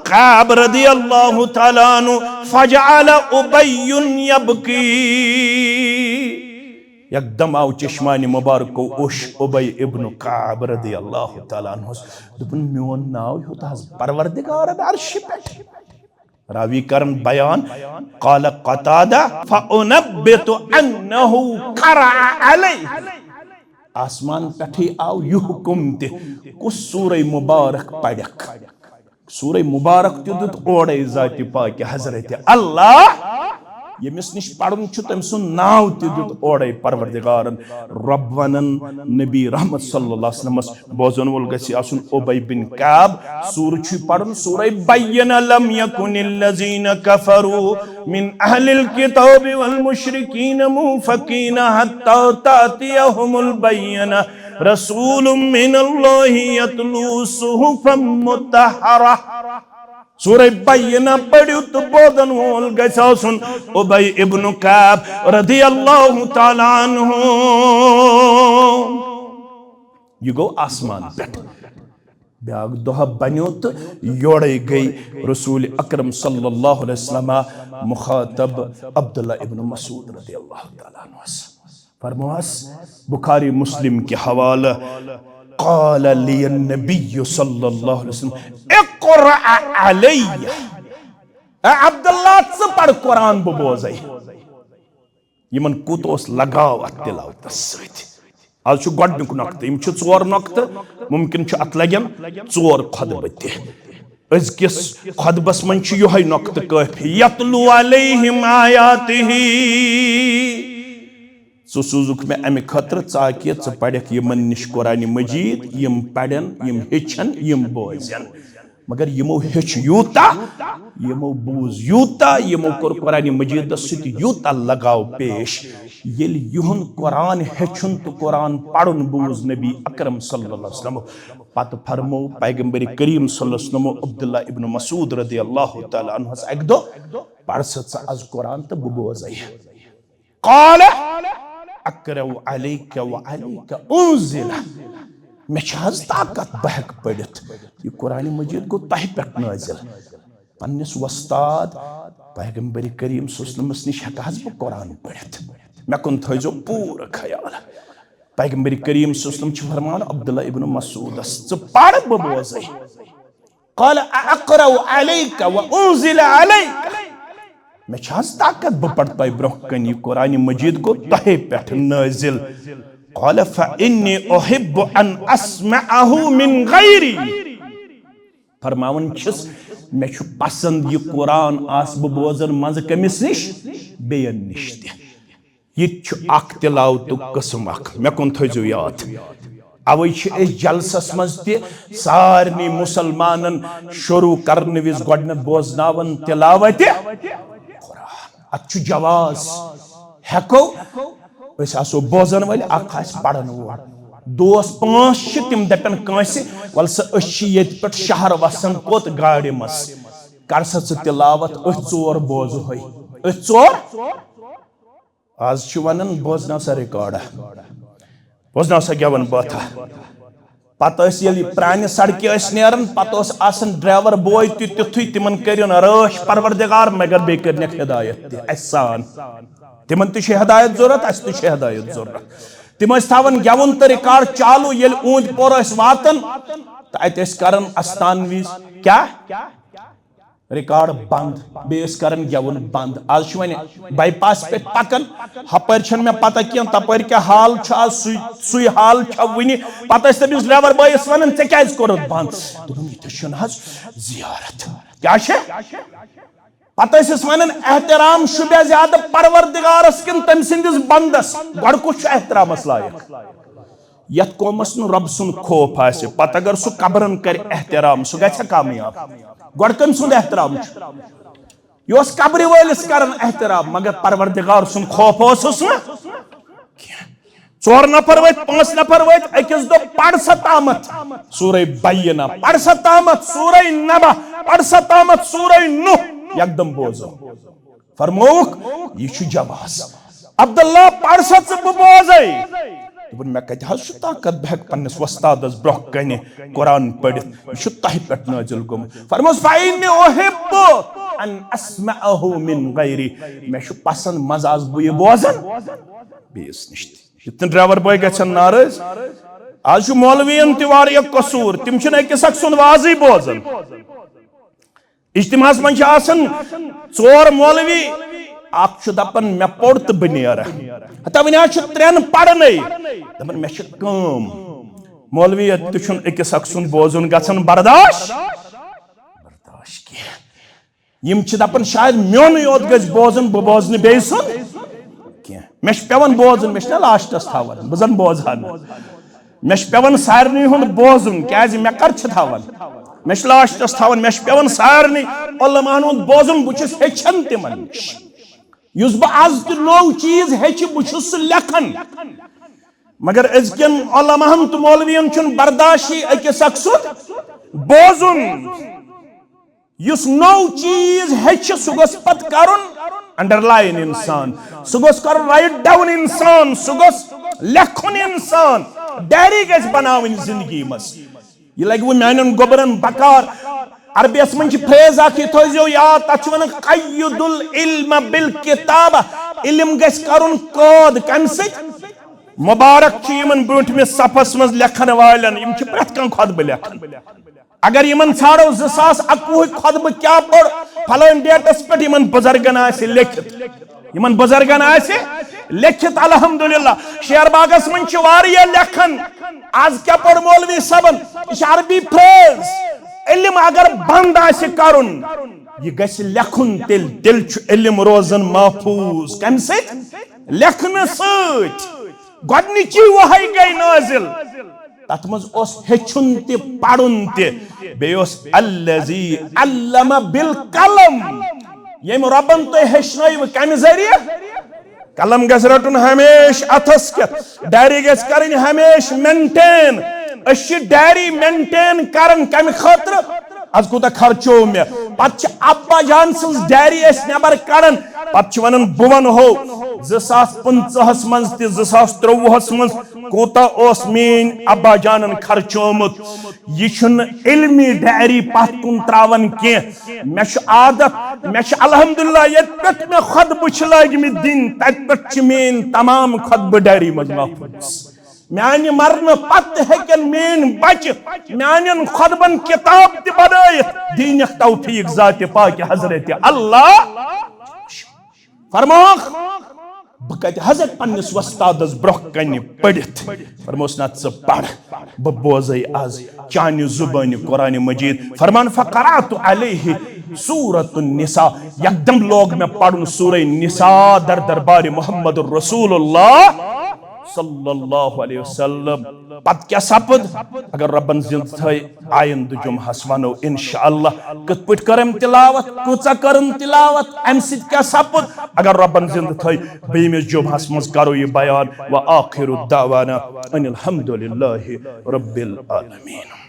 کعب رضی اللہ تعالیٰ عنہ۔ فجعل ابی یبکی، یکدم آو چشمانِ مبارکو اوٚش ابی ابن کعب رضی اللہ تعالیٰ عنہس۔ دوٚپُن، میون ناو ہیوٚت حظ پروردگارن عرشہِ پٮ۪ٹھ۔ راوی کرن بیان، قال قتادہ، فأنبت انہ قرأ علیہ۔ آسمان پٮ۪ٹھٕے آو یہِ حکم تہِ، کُس سورہ مبارک پرکھ؟ سورہ مبارک تہِ دیُت اورے ذاتِ پاکِ حضرت اللہ، ییٚمِس نِش پرُن چھُ، تٔمۍ سُنٛد ناو تہِ دیُت اورے پروردگارن۔ رۄب ونان نبی رحمت صلی اللہ علیہ وسلمس، بوزن وول گژھِ آسُن ابی بن کعب۔ سورہ چھُے پرُن، سورہ بینہ۔ لم یکن الذین کفروا من اہل الکتاب والمشرکین منفکین حتی تأتیہم البینہ۔ رسول من اللہ یتلو صحفا مطہرہ۔ سورہ بینہ پٔرِو تہٕ بوزن وول گژھِ آسُن ابی ابن کعب رضی اللہ تعالیٰ عنہ۔ یہِ گوٚو آسمان پٮ۪ٹھ۔ بیٛاکھ دۄہ بنیو تہٕ یورے گٔے رسول اکرم صلی اللہ علیہ وسلم مخاطب عبداللہ ابن مسعود رضی اللہ تعالیٰ عنہ۔ فرموس بخاری مسلم کہِ حوالہٕ، قال لی النبی صلی اللہ علیہ وسلم، اقرأ علی۔ اے عبداللہ، ژٕ پَر قرآن، بہٕ بوزے۔ یِمن کوٗت اوس لگاو اتھ تلاوتس سۭتۍ۔ از چھُ گۄڈنیُک نۄقطہٕ، یِم چھِ ژور نۄقطہٕ، ممکن چھُ اتھ لگن ژور خطبہٕ تہِ۔ أزکِس خطبس منٛز چھُ یِہوٚے نۄقطہٕ کٲفی، یتلو علیہم آیاتہ۔ ژٕ سوٗزُکھ مےٚ امہِ خٲطرٕ، ژٕ آکھ یہِ، ژٕ پرکھ یِمن نِش قرآن مجید، یِم پرن، یِم ہیٚچھن، یِم بوزن۔ مگر یِمو ہیٚچھ یوٗتاہ، یِمو بوٗز یوٗتاہ، یِمو کوٚر قرآن مجیدس سۭتۍ یوٗتاہ لگاو پیش، ییٚلہِ یِہُنٛد قرآن ہیٚچھُن تہٕ قرآن پرُن بوٗز نبی اکرم صلی اللہ علیہ وسلم، پتہٕ فرموو پیغمبر کریم صلی اللہ علیہ وسلم عبداللہ ابن مسعود رضی اللہ تعالیٰ عنہس اکہِ دۄہ، "پر سا ژٕ از قرآن تہٕ بہٕ بوزے۔" قال اقرأ علیک و علیک انزل۔ مےٚ چھِ حظ طاقت، بہٕ ہٮ۪کہٕ پٔرِتھ۔ یہِ قرآن مجید گوٚو تۄہہِ پٮ۪ٹھ نٲزِل۔ پننِس وۄستاد پیغمبر کریم صلی اللہ علیہ وسلمس نِش ہٮ۪کہٕ حظ بہٕ قرآن پٔرِتھ؟ مےٚ کُن تھٲیزیو پوٗرٕ خیال۔ پیغمبر کریم صلی اللہ علیہ وسلم چھُ فرماوان، عبداللہ ابن مسعودس، "ژٕ پَر، بہٕ بوزے۔" قال، "أأقرأ عليك وأنزل عليك؟" مےٚ چھا حظ طاقت بہٕ پَرٕ تۄہہِ برونٛہہ کَنہِ یہِ قرآن مجید گوٚو تۄہے پٮ۪ٹھ نٲزِل؟ قال، "فإني أحب أن أسمعه من غيري۔" فرماوان چھِس، مےٚ چھُ پسند یہِ قرآن آسہٕ بہٕ بوزان منٛزٕ کٔمِس نِش؟ بیٚین نِش تہِ۔ یہِ تہِ چھُ اکھ تلاوتُک قٕسم اکھ، مےٚ کُن تھٲیزیو یاد۔ اوے چھِ أسۍ جلسس منٛز تہِ سارنٕے مسلمانن شروع کرنہٕ وِزِ گۄڈٕنٮ۪تھ بوزناوان تلاوت قرآن۔ اتھ چھُ جواز، ہٮ۪کو، أسۍ آسو بوزن وٲلۍ، اکھ آسہِ پرن وول۔ دوس پانٛژھ چھِ، تِم دپن کٲنٛسہِ، "ول سا، أسۍ چھِ ییٚتہِ پٮ۪ٹھ شہر وسان کوٚت؟ گاڑِ منٛز، کر سا ژٕ تلاوت، أسۍ ژور بوزہوے، أسۍ ژور۔" آز چھِ ونان، "بوزناو سا ریکارڈا، بوزناو سا گٮ۪وَن بٲتھا۔" پتہٕ ٲسۍ ییٚلہِ پرانہِ سڑکہِ ٲسۍ نیران، پتہٕ اوس آسان ڈرائیور بوے تہِ تیُتھُے، تِمن کٔرِن رٲچھ پروردگار، مگر بیٚیہِ کٔرنکھ ہدایت تہِ اَسہِ سان۔ تِمن تہِ چھِ ہدایت ضروٗرت، اَسہِ تہِ چھِ ہدایت ضروٗرت۔ تِم ٲسۍ تھاوان گٮ۪وُن تہٕ ریکارڈ چالو، ییٚلہِ اوٗنتۍ پورٕ ٲسۍ واتان، تہٕ اَتہِ ٲسۍ کران استان وِز کیٛاہ؟ ریکارڈ بند، بیٚیہِ ٲسۍ کران گٮ۪وُن بند۔ آز چھُ وۄنۍ بائی پاس پٮ۪ٹھ پکان، ہپٲرۍ چھنہٕ مےٚ پتہ کینٛہہ تپٲرۍ کیٛاہ حال چھُ آز، سُے، سُے حال چھا وُنہِ؟ پتہٕ ٲسۍ تٔمِس ڈرائیور بٲیِس ونان، "ژےٚ کیٛازِ کوٚرُتھ بند؟" دوٚپُن، "ییٚتہِ چھُنہٕ حظ زیارت۔" کیٛاہ چھِ؟ پتہٕ ٲسِس ونان، "احترام چھُ بے زیادٕ پروردگارس کِنہٕ تٔمۍ سٕنٛدِس بندس؟ گۄڈٕ کُس چھُ احترامس لایق؟" یتھ قومس نہٕ رۄب سُنٛد خوف آسہِ، پتہٕ اگر سُہ قبرن کرِ احترام، سُہ گژھِ کامیاب؟ گۄڈٕ کٔمۍ سُنٛد احترام چھُ؟ یہِ اوس قبرِ وٲلِس کران احترام، مگر پروردگار سُنٛد خوف اوسُس نہٕ کینٛہہ۔ ژور نفر وٲتۍ، پانٛژھ نفر وٲتۍ، أکِس دوٚپ، "پَر سا تامَتھ سورہ بینہ، پَر سا تامَتھ سورہ نبا، پَر سا تامَتھ سورہ نوح"، یکدم بوزو۔ فرمووُکھ، یہِ چھُ جواز۔ عبداللہ، پَر سا ژٕ، بہٕ بوزے۔ دوٚپُن، مےٚ کَتہِ حظ چھُ طاقت، بہٕ ہٮ۪کہٕ پننِس وۄستادس برونٛہہ کنہِ قرآن پٔرِتھ؟ یہِ چھُ تۄہہِ پٮ۪ٹھ نٲزِل گوٚمُت۔ فرموس، "فإني أحب أن أسمعه من غيري۔" مےٚ چھُ پسند منٛزٕ آسہٕ بہٕ یہِ بوزان بیٚیِس نِش تہِ۔ یِتھ کٔنۍ ڈرائیور بوے گژھن ناراض۔ آز چھُ مولوین تہِ واریاہ قصوٗر، تِم چھِنہٕ أکِس اکھ سُنٛد وازٕے بوزان۔ اجتماعس منٛز چھِ آسان ژور مولوی، اکھ چھُ دپان، "مےٚ پوٚر تہٕ بہٕ نیرٕ۔" ہتا وۄنۍ حظ چھُ ترٛٮ۪ن پرنٕے۔ دپان، "مےٚ چھِ کٲم۔" مولوی یتھ تہِ چھُنہٕ أکِس اکھ سُنٛد بوزُن گژھان برداش، برداش کینٛہہ۔ یِم چھِ دپان، "شاید میونُے یوت گژھِ بوزُن، بہٕ بوزٕ نہٕ بیٚیہِ سُنٛد کینٛہہ۔ مےٚ چھُ پٮ۪وان بوزُن، مےٚ چھُنہ لاسٹس تھاوان، بہٕ زن بوزٕ ہا نہٕ۔" مےٚ چھُ پٮ۪وان سارنٕے ہُنٛد بوزُن، کیٛازِ مےٚ کر چھِ تھاوان؟ مےٚ چھُ لاسٹس تھاوان، مےٚ چھُ پٮ۪وان سارنٕے علماہن ہُنٛد بوزُن، بہٕ چھُس ہیٚچھان تِمن نِش۔ یُس بہٕ از تہِ نوٚو چیٖز ہیٚچھِ، بہٕ چھُس سُہ لیکھان۔ مگر أزکٮ۪ن علماہن تہٕ مولوین چھُنہٕ برداشی أکِس اکھ سُنٛد بوزُن۔ یُس نوٚو چیٖز ہیٚچھِ، سُہ گوٚژھ پتہٕ کرُن انڈرلائن انسان، سُہ گوٚژھ کرُن رائٹ ڈاؤن انسان، سُہ گوٚژھ لیکھُن انسان، ڈائری گژھِ بناوٕنۍ زندگی منٛز۔ یہِ لگہِ وۄنۍ میانٮ۪ن گوٚبرن بکار۔ عربیس منٛز چھِ فریز اکھ، یہِ تھٲیزیو یاد، تتھ چھِ ونان قید العلم بالکتابہ۔ علم گژھِ کرُن قٲد۔ کمہِ سۭتۍ؟ مبارک چھُ یِمن برونٛٹھمِس صفس منٛز لیکھن والٮ۪ن، یِم چھِ پرٛٮ۪تھ کانٛہہ خطبہٕ لیکھان۔ اگر یِمن ژھانڈو زٕ ساس اکوُہُک خطبہٕ کیٛاہ پوٚر فلٲنۍ ڈیٹس پٮ۪ٹھ، یِمن بُزرگن آسہِ لیکھِتھ، یِمن بُزرگن آسہِ لیکھِتھ۔ الحمدللہ، شیر باغس منٛز چھِ واریاہ لیکھان، از کیٛاہ پوٚر مولوی صٲبن؟ یہِ چھِ عربی فریز۔ علم اگر بند آسہِ کرُن، یہِ گژھِ لیکھُن تیٚلہِ، تیٚلہِ چھُ علم روزان محفوظ۔ کمہِ سۭتۍ؟ لیکھنہٕ سۭتۍ۔ گۄڈنِچی وحی گٔے نٲزِل۔ تتھ منٛز اوس ہیٚچھُن تہِ، پرُن تہِ۔ بیٚیہِ اوس الذی علم بالقلم۔ ییٚمۍ رۄبن تُہۍ ہیٚچھنٲیوٕ کمہِ ذٔریعہٕ؟ قلم گژھِ رٹُن ہمیشہِ اتھس کٮ۪تھ، ڈائری گژھِ کرٕنۍ ہمیشہِ مینٹین۔ أسۍ چھِ ڈائری مینٹین کران کمہِ خٲطرٕ؟ از کوٗتاہ خرچوو مےٚ؟ پتہٕ چھِ ابا جان سٕنٛز ڈائری أسۍ نٮ۪بر کڑان، پتہٕ چھِ ونان، بہٕ ونہو زٕ ساس پٕنٛژٕہَس منٛز تہِ زٕ ساس ترٛۆوُہَس منٛز کوٗتاہ اوس میٲنۍ ابا جانن خرچومُت۔ یہِ چھُنہٕ علمی ڈائری پتھ کُن تراوان کینٛہہ۔ مےٚ چھُ عادت، مےٚ چھُ الحمدللہ، ییٚتہِ پٮ۪ٹھ مےٚ خطبہٕ چھِ لٲگمٕتۍ دِنۍ، تَتہِ پٮ۪ٹھ چھِ میٲنۍ تمام خطبہٕ ڈائری منٛز محفوظ۔ میانہِ مرنہٕ پتہٕ ہیٚکن میٲنۍ بچہِ میانٮ۪ن خطبن کتاب تہِ بنٲیِتھ، دِنکھ توفیق ذاتِ پاکِ حضرت اللہ۔ فرموکھ، بہٕ کتہِ حضرت پننِس وۄستادس برونٛہہ کنہِ پٔرِتھ؟ فرموس، نہ، ژٕ پَر، بہٕ بوزے از چانہِ زُبٲنہِ قرآن مجید۔ فرمان، فقرأت علیہ سورۃ النساء، یکدم لوگ مےٚ پرُن سورہ نساء در دربارِ محمد رسول اللہ صلی اللہ علیہ وسلم۔ پتہٕ کیٛاہ سپُد؟ اگر رۄبن زِندٕ تھٲے، آیندٕ جمعہس ونو انشاءاللہ کِتھ پٲٹھۍ کٔر أمۍ تلاوت، کۭژاہ کٔرٕن تلاوت، امہِ سۭتۍ کیٛاہ سپُد۔ اگر رۄبن زِندٕ تھٲے، بیٚیِمِس جمعہس منٛز کرو یہِ بیان۔ وآخر دعوانا ان الحمد للہ رب العالمین۔